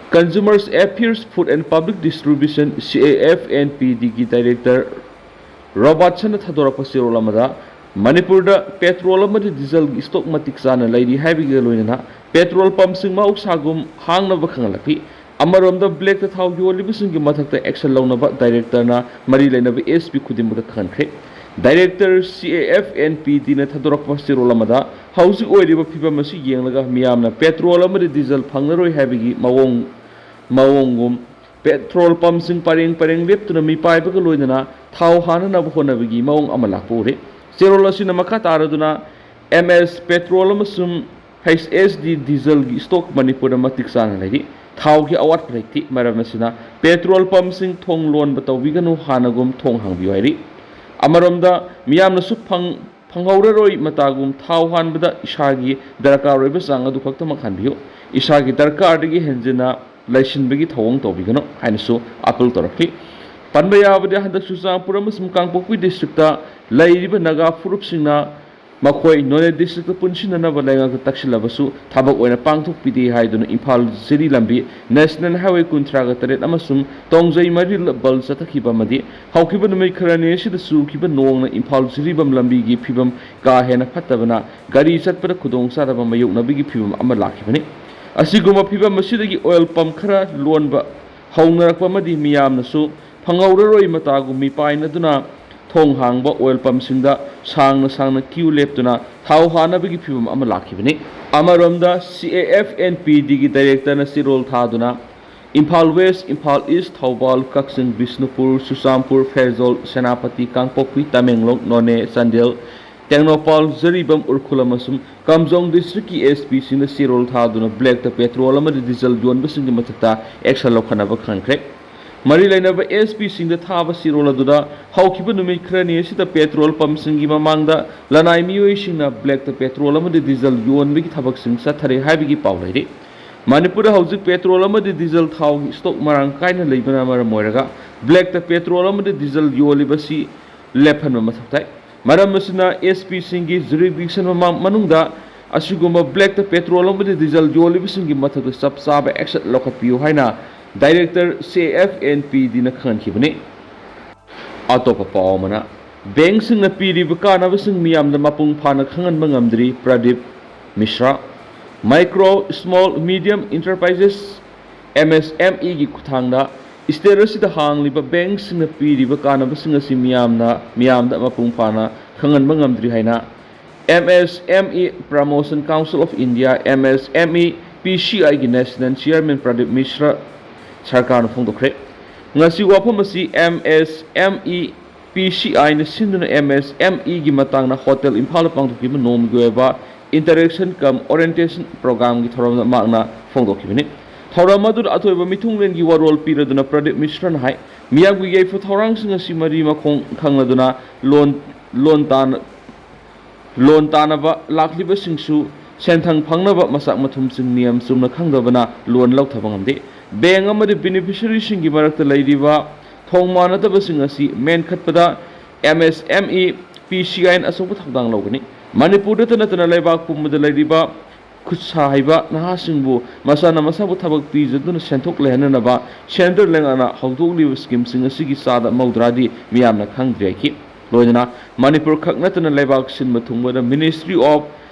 Consumers Affairs, Food and Public Distribution, CAF&PDꯒꯤ director ꯔꯣꯕꯥꯔꯠꯁꯟꯅ ꯊꯥꯗꯣꯔꯛꯄ ꯆꯦꯔꯣꯜ ꯑꯃꯗ, ꯃꯅꯤꯄꯨꯔꯗ petrol ꯑꯃꯗꯤ dieselꯒꯤ stock ꯃꯇꯤꯛ ꯆꯥꯅ ꯂꯩꯔꯤ ꯍꯥꯏꯕꯒ ꯂꯣꯏꯅꯅ petrol pumpꯁꯤꯡ ꯃꯍꯧꯁꯥꯒꯨꯝ ꯍꯥꯡꯅꯕ ꯈꯪꯍꯜꯂꯛꯂꯤ꯫ ꯑꯃꯔꯣꯝꯗ, blackꯇ ꯊꯥꯎ ꯌꯣꯜꯂꯤꯕꯁꯤꯡꯒꯤ ꯃꯊꯛꯇ action ꯂꯧꯅꯕ directorꯅ ꯃꯔꯤ ꯂꯩꯅꯕ SP ꯈꯨꯗꯤꯡꯃꯛꯇ ꯈꯪꯍꯟꯈ꯭ꯔꯦ꯫ Director, CAF&PDꯅ ꯊꯥꯗꯣꯔꯛꯄ ꯆꯦꯔꯣꯜ ꯑꯃꯗ, ꯍꯧꯖꯤꯛ ꯑꯣꯏꯔꯤꯕ ꯐꯤꯚꯝ ꯑꯁꯤ ꯌꯦꯡꯂꯒ ꯃꯤꯌꯥꯝꯅ petrol ꯑꯃꯗꯤ diesel ꯐꯪꯂꯔꯣꯏ ꯍꯥꯏꯕꯒꯤ ꯃꯑꯣꯡ ꯃꯑꯣꯡꯒꯨꯝ petrol pumpꯁꯤꯡ ꯄꯔꯦꯡ ꯄꯔꯦꯡ ꯂꯦꯞꯇꯨꯅ ꯃꯤꯄꯥꯏꯕꯒ ꯂꯣꯏꯅꯅ ꯊꯥꯎ ꯍꯥꯟꯅꯅꯕ ꯍꯣꯠꯅꯕꯒꯤ ꯃꯑꯣꯡ ꯑꯃ ꯂꯥꯛꯄ ꯎꯔꯦ꯫ ꯆꯦꯔꯣꯜ ꯑꯁꯤꯅ ꯃꯈꯥ ꯇꯥꯔꯗꯨꯅ, MS petrol ꯑꯃꯁꯨꯡ HSD dieselꯒꯤ stock ꯃꯅꯤꯄꯨꯔꯗ ꯃꯇꯤꯛ ꯆꯥꯅ ꯂꯩꯔꯤ꯫ ꯊꯥꯎꯒꯤ ꯑꯋꯥꯠꯄ ꯂꯩꯇꯦ꯫ ꯃꯔꯝ ꯑꯁꯤꯅ, petrol pumpꯁꯤꯡ ꯊꯣꯡ ꯂꯣꯟꯕ ꯇꯧꯕꯤꯒꯅꯨ, ꯍꯥꯟꯅꯒꯨꯝ ꯊꯣꯡ ꯍꯥꯡꯕꯤꯌꯨ ꯍꯥꯏꯔꯤ꯫ ꯑꯃꯔꯣꯝꯗ, ꯃꯤꯌꯥꯝꯅꯁꯨ ꯐꯪ-, ꯐꯪꯍꯧꯔꯔꯣꯏ ꯃꯇꯥꯒꯨꯝ ꯊꯥꯎ ꯍꯥꯟꯕꯗ ꯏꯁꯥꯒꯤ ꯗꯔꯀꯥꯔ ꯑꯣꯏꯕ ꯆꯥꯡ ꯑꯗꯨ ꯈꯛꯇꯃꯛ ꯍꯥꯟꯕꯤꯌꯨ꯫ ꯏꯁꯥꯒꯤ ꯗꯔꯀꯥꯔꯗꯒꯤ ꯍꯦꯟꯖꯤꯟꯅ ꯂꯩꯁꯤꯟꯕꯒꯤ ꯊꯧꯑꯣꯡ ꯇꯧꯕꯤꯒꯅꯨ ꯍꯥꯏꯅꯁꯨ appeal ꯇꯧꯔꯛꯈꯤ꯫ ꯄꯟꯕ ꯌꯥꯕꯗꯤ, ꯍꯟꯗꯛ ꯆꯨꯔꯆꯥꯟꯄꯨꯔ ꯑꯃꯁꯨꯡ ꯀꯥꯡꯄꯣꯛꯄꯤ districtꯇ ꯂꯩꯔꯤꯕ ꯅꯥꯒꯥ ꯐꯨꯔꯨꯞꯁꯤꯡꯅ ꯃꯈꯣꯏ ꯅꯣꯅꯦ ꯗꯤꯁꯇ꯭ꯔꯤꯛꯇ ꯄꯨꯟꯁꯤꯟꯅꯅꯕ ꯂꯩꯉꯥꯛꯇ ꯇꯛꯁꯤꯜꯂꯕꯁꯨ ꯊꯕꯛ ꯑꯣꯏꯅ ꯄꯥꯡꯊꯣꯛꯄꯤꯗꯦ ꯍꯥꯏꯗꯨꯅ ꯏꯝꯐꯥꯜ ꯖꯤꯔꯤ ꯂꯝꯕꯤ ꯅꯦꯁꯅꯦꯜ ꯍꯥꯏꯋꯦ ꯀꯨꯟꯊ꯭ꯔꯥꯒ ꯇꯔꯦꯠ ꯑꯃꯁꯨꯡ ꯇꯣꯡꯖꯩ ꯃꯔꯤꯜ ꯕꯜ ꯆꯠꯊꯈꯤꯕ ꯑꯃꯗꯤ ꯍꯧꯈꯤꯕ ꯅꯨꯃꯤꯠ ꯈꯔꯅꯤ ꯑꯁꯤꯗ ꯆꯨꯈꯤꯕ ꯅꯣꯡꯅ ꯏꯝꯐꯥꯜ ꯖꯤꯔꯤꯕꯥꯝ ꯂꯝꯕꯤꯒꯤ ꯐꯤꯕꯝ ꯀꯥ ꯍꯦꯟꯅ ꯐꯠꯇꯕꯅ ꯒꯥꯔꯤ ꯆꯠꯄꯗ ꯈꯨꯗꯣꯡꯆꯥꯗꯕ ꯃꯥꯌꯣꯛꯅꯕꯒꯤ ꯐꯤꯕꯝ ꯑꯃ ꯂꯥꯛꯈꯤꯕꯅꯤ꯫ ꯑꯁꯤꯒꯨꯝꯕ ꯐꯤꯕꯝ ꯑꯁꯤꯗꯒꯤ ꯑꯣꯏꯜ ꯄꯝ ꯈꯔ ꯂꯣꯟꯕ ꯍꯧꯅꯔꯛꯄ ꯑꯃꯗꯤ ꯃꯤꯌꯥꯝꯅꯁꯨ ꯐꯪꯍꯧꯔꯔꯣꯏ ꯃꯇꯥꯒꯨꯝ ꯃꯤꯄꯥꯏꯅꯗꯨꯅ ꯊꯣꯡ ꯍꯥꯡꯕ ꯑꯣꯏꯜ ꯄꯝꯁꯤꯡꯗ ꯁꯥꯡꯅ ꯁꯥꯡꯅ ꯀ꯭ꯌꯨ ꯂꯦꯞꯇꯨꯅ ꯊꯥꯎ ꯍꯥꯟꯅꯕꯒꯤ ꯐꯤꯕꯝ ꯑꯃ ꯂꯥꯛꯈꯤꯕꯅꯤ꯫ ꯑꯃꯔꯣꯝꯗ, ꯁꯤ ꯑꯦ ꯑꯦꯐ ꯑꯦꯟ ꯄꯤ ꯗꯤꯒꯤ ꯗꯥꯏꯔꯦꯛꯇꯔꯅ ꯆꯦꯔꯣꯜ ꯊꯥꯗꯨꯅ ꯏꯝꯐꯥꯜ ꯋꯦꯁ, ꯏꯝꯐꯥꯜ ꯏꯁ, ꯊꯧꯕꯥꯜ, ꯀꯛꯆꯤꯡ, ꯕꯤꯁꯅꯨꯄꯨꯔ, ꯆꯨꯔꯆꯥꯟꯄꯨꯔ, ꯐꯦꯔꯖꯣꯜ, ꯁꯦꯅꯥꯄꯇꯤ, ꯀꯥꯡꯄꯣꯛꯄꯤ, ꯇꯃꯦꯡꯂꯣꯡ, ꯅꯣꯅꯦ, ꯆꯥꯟꯗꯦꯜ, ꯇꯦꯡꯅꯧꯄꯜ, ꯖꯤꯔꯤꯕꯥꯝ, ꯎꯈ꯭ꯔꯨꯜ ꯑꯃꯁꯨꯡ ꯀꯥꯝꯖꯣꯡ ꯗꯤꯁꯇ꯭ꯔꯤꯛꯀꯤ ꯑꯦꯁ ꯄꯤꯁꯤꯡꯅ ꯆꯦꯔꯣꯜ ꯊꯥꯗꯨꯅ ꯕ꯭ꯂꯦꯛꯇ ꯄꯦꯇ꯭ꯔꯣꯜ ꯑꯃꯗꯤ ꯗꯤꯖꯜ ꯌꯣꯟꯕꯁꯤꯡꯒꯤ ꯃꯊꯛꯇ ꯑꯦꯛꯁꯟ ꯂꯧꯈꯠꯅꯕ ꯈꯪꯍꯟꯈ꯭ꯔꯦ꯫ ꯃꯔꯤ ꯂꯩꯅꯕ ꯑꯦꯁ ꯄꯤꯁꯤꯡꯗ ꯊꯥꯕ ꯆꯦꯔꯣꯜ ꯑꯗꯨꯗ ꯍꯧꯈꯤꯕ ꯅꯨꯃꯤꯠ ꯈꯔꯅꯤ ꯑꯁꯤꯗ ꯄꯦꯇ꯭ꯔꯣꯜ ꯄꯝꯁꯤꯡꯒꯤ ꯃꯃꯥꯡꯗ ꯂꯅꯥꯏ ꯃꯤꯑꯣꯏꯁꯤꯡꯅ ꯕ꯭ꯂꯦꯛꯇ ꯄꯦꯇ꯭ꯔꯣꯜ ꯑꯃꯗꯤ ꯗꯤꯖꯜ ꯌꯣꯟꯕꯒꯤ ꯊꯕꯛꯁꯤꯡ ꯆꯠꯊꯔꯦ ꯍꯥꯏꯕꯒꯤ ꯄꯥꯎ ꯂꯩꯔꯤ꯫ ꯃꯅꯤꯄꯨꯔꯗ ꯍꯧꯖꯤꯛ ꯄꯦꯇ꯭ꯔꯣꯜ ꯑꯃꯗꯤ ꯗꯤꯖꯜ ꯊꯥꯎꯒꯤ ꯁ꯭ꯇꯣꯛ ꯃꯔꯥꯡ ꯀꯥꯏꯅ ꯂꯩꯕꯅ ꯃꯔꯝ ꯑꯣꯏꯔꯒ ꯕ꯭ꯂꯦꯛꯇ ꯄꯦꯇ꯭ꯔꯣꯜ ꯑꯃꯗꯤ ꯗꯤꯖꯜ ꯌꯣꯜꯂꯤꯕꯁꯤ ꯂꯦꯞꯍꯟꯕ ꯃꯊꯧ ꯇꯥꯏ꯫ ꯃꯔꯝ ꯑꯁꯤꯅ ꯑꯦꯁ ꯄꯤꯁꯤꯡꯒꯤ ꯖꯨꯔꯤꯗꯤꯛꯁꯟ ꯃꯃꯥꯡ-, ꯃꯅꯨꯡꯗ ꯑꯁꯤꯒꯨꯝꯕ ꯕ꯭ꯂꯦꯛꯇ ꯄꯦꯇ꯭ꯔꯣꯜ ꯑꯃꯗꯤ ꯗꯤꯖꯜ ꯌꯣꯜꯂꯤꯕꯁꯤꯡꯒꯤ ꯃꯊꯛꯇ ꯆꯞ ꯆꯥꯕ ꯑꯦꯛꯁꯟ ꯂꯧꯈꯠꯄꯤꯌꯨ ꯍꯥꯏꯅ director C F N P ꯗꯤꯅ ꯈꯪꯍꯟꯈꯤꯕꯅꯤ꯫ ꯑꯇꯣꯞꯄ ꯄꯥꯎ ꯑꯃꯅ, ꯕꯦꯡꯛꯁꯤꯡꯅ ꯄꯤꯔꯤꯕ ꯀꯥꯟꯅꯕꯁꯤꯡ ꯃꯤꯌꯥꯝꯗ ꯃꯄꯨꯡ ꯐꯥꯅ ꯈꯪꯍꯟꯕ ꯉꯝꯗ꯭ꯔꯤ, Pradeep Mishra. Micro, small, medium enterprises, M S M ꯏꯒꯤ ꯈꯨꯠꯊꯥꯡꯗ ꯁ꯭ꯇꯦꯠ ꯑꯁꯤꯗ ꯍꯥꯡꯂꯤꯕ ꯕꯦꯡꯛꯁꯤꯡꯅ ꯄꯤꯔꯤꯕ ꯀꯥꯟꯅꯕꯁꯤꯡ ꯑꯁꯤ ꯃꯤꯌꯥꯝꯅ, ꯃꯤꯌꯥꯝꯗ ꯃꯄꯨꯡ ꯐꯥꯅ ꯈꯪꯍꯟꯕ ꯉꯝꯗ꯭ꯔꯤ ꯍꯥꯏꯅ M S M E promotion council of India, M S M E P C ꯑꯥꯏꯒꯤ ꯅꯦꯁꯅꯦꯜ ꯆꯤꯌꯔꯃꯦꯟ ꯄ꯭ꯔꯗꯤꯞ ꯃꯤꯁ꯭ꯔ ꯁꯔꯀꯥꯔꯅ ꯐꯣꯡꯗꯣꯛꯈ꯭ꯔꯦ꯫ ꯉꯁꯤ ꯋꯥꯐꯝ ꯑꯁꯤ M S M E P ꯁꯤ ꯑꯥꯏꯅ ꯁꯤꯟꯗꯨꯅ ꯑꯦꯝ ꯑꯦꯁ ꯑꯦꯝ ꯏꯒꯤ ꯃꯇꯥꯡꯗ ꯍꯣꯇꯦꯜ ꯏꯝꯐꯥꯜꯗ ꯄꯥꯡꯊꯣꯛꯈꯤꯕ ꯅꯣꯡꯃꯒꯤ ꯑꯣꯏꯕ ꯏꯟꯇꯔꯦꯛꯁꯟ ꯀꯝ ꯑꯣꯔꯤꯌꯦꯟꯇꯦꯁꯟ ꯄ꯭ꯔꯣꯒ꯭ꯔꯥꯝꯒꯤ ꯊꯧꯔꯝꯗ ꯃꯍꯥꯛꯅ ꯐꯣꯡꯗꯣꯛꯈꯤꯕꯅꯤ꯫ ꯊꯧꯔꯝ ꯑꯗꯨꯗ ꯑꯊꯣꯏꯕ ꯃꯤꯊꯨꯡꯂꯦꯟꯒꯤ ꯋꯥꯔꯣꯜ ꯄꯤꯔꯗꯨꯅ ꯄ꯭ꯔꯗꯤꯞ ꯃꯤꯁ꯭ꯔꯅ ꯍꯥꯏ, ꯃꯤꯌꯥꯝꯒꯤ ꯌꯥꯏꯐ ꯊꯧꯔꯥꯡꯁꯤꯡ ꯑꯁꯤ ꯃꯔꯤ ꯃꯈꯣꯡ ꯈꯪꯂꯗꯨꯅ ꯂꯣꯟ, ꯂꯣꯟ ꯇꯥꯟ-, ꯂꯣꯟ ꯇꯥꯅꯕ ꯂꯥꯛꯂꯤꯕꯁꯤꯡꯁꯨ ꯁꯦꯟꯊꯪ ꯐꯪꯅꯕ ꯃꯁꯛ ꯃꯊꯨꯝꯁꯤꯡ ꯅꯤꯌꯝ ꯆꯨꯝꯅ ꯈꯪꯗꯕꯅ ꯂꯣꯟ ꯂꯧꯊꯕ ꯉꯝꯗꯦ꯫ ꯕꯦꯡꯛ ꯑꯃꯗꯤ ꯕꯦꯅꯤꯐꯤꯁꯔꯤꯁꯤꯡꯒꯤ ꯃꯔꯛꯇ ꯂꯩꯔꯤꯕ ꯊꯣꯡ ꯃꯥꯟꯅꯗꯕꯁꯤꯡ ꯑꯁꯤ ꯃꯦꯟꯈꯠꯄꯗ M S M E P ꯁꯤ ꯑꯥꯏꯅ ꯑꯆꯧꯕ ꯊꯧꯗꯥꯡ ꯂꯧꯒꯅꯤ꯫ ꯃꯅꯤꯄꯨꯔꯗꯇ ꯅꯠꯇꯅ ꯂꯩꯕꯥꯛ ꯄꯨꯝꯕꯗ ꯂꯩꯔꯤꯕ ꯈꯨꯠꯁꯥ ꯍꯩꯕ ꯅꯍꯥꯁꯤꯡꯕꯨ ꯃꯁꯥꯅ ꯃꯁꯥꯕꯨ ꯊꯕꯛ ꯄꯤꯖꯗꯨꯅ ꯁꯦꯟꯊꯣꯛ ꯂꯩꯍꯟꯅꯅꯕ ꯁꯦꯟꯇꯔ ꯂꯩꯉꯥꯛꯅ ꯍꯧꯗꯣꯛꯂꯤꯕ ꯁ꯭ꯀꯤꯝꯁꯤꯡ ꯑꯁꯤꯒꯤ ꯆꯥꯗ ꯃꯧꯗ꯭ꯔꯥꯗꯤ ꯃꯤꯌꯥꯝꯅ ꯈꯪꯗ꯭ꯔꯦ ꯍꯥꯏꯈꯤ꯫ ꯂꯣꯏꯅꯅ ꯃꯅꯤꯄꯨꯔ ꯈꯛ ꯅꯠꯇꯅ ꯂꯩꯕꯥꯛ ꯁꯤꯟꯕ ꯊꯨꯡꯕꯗ Ministry of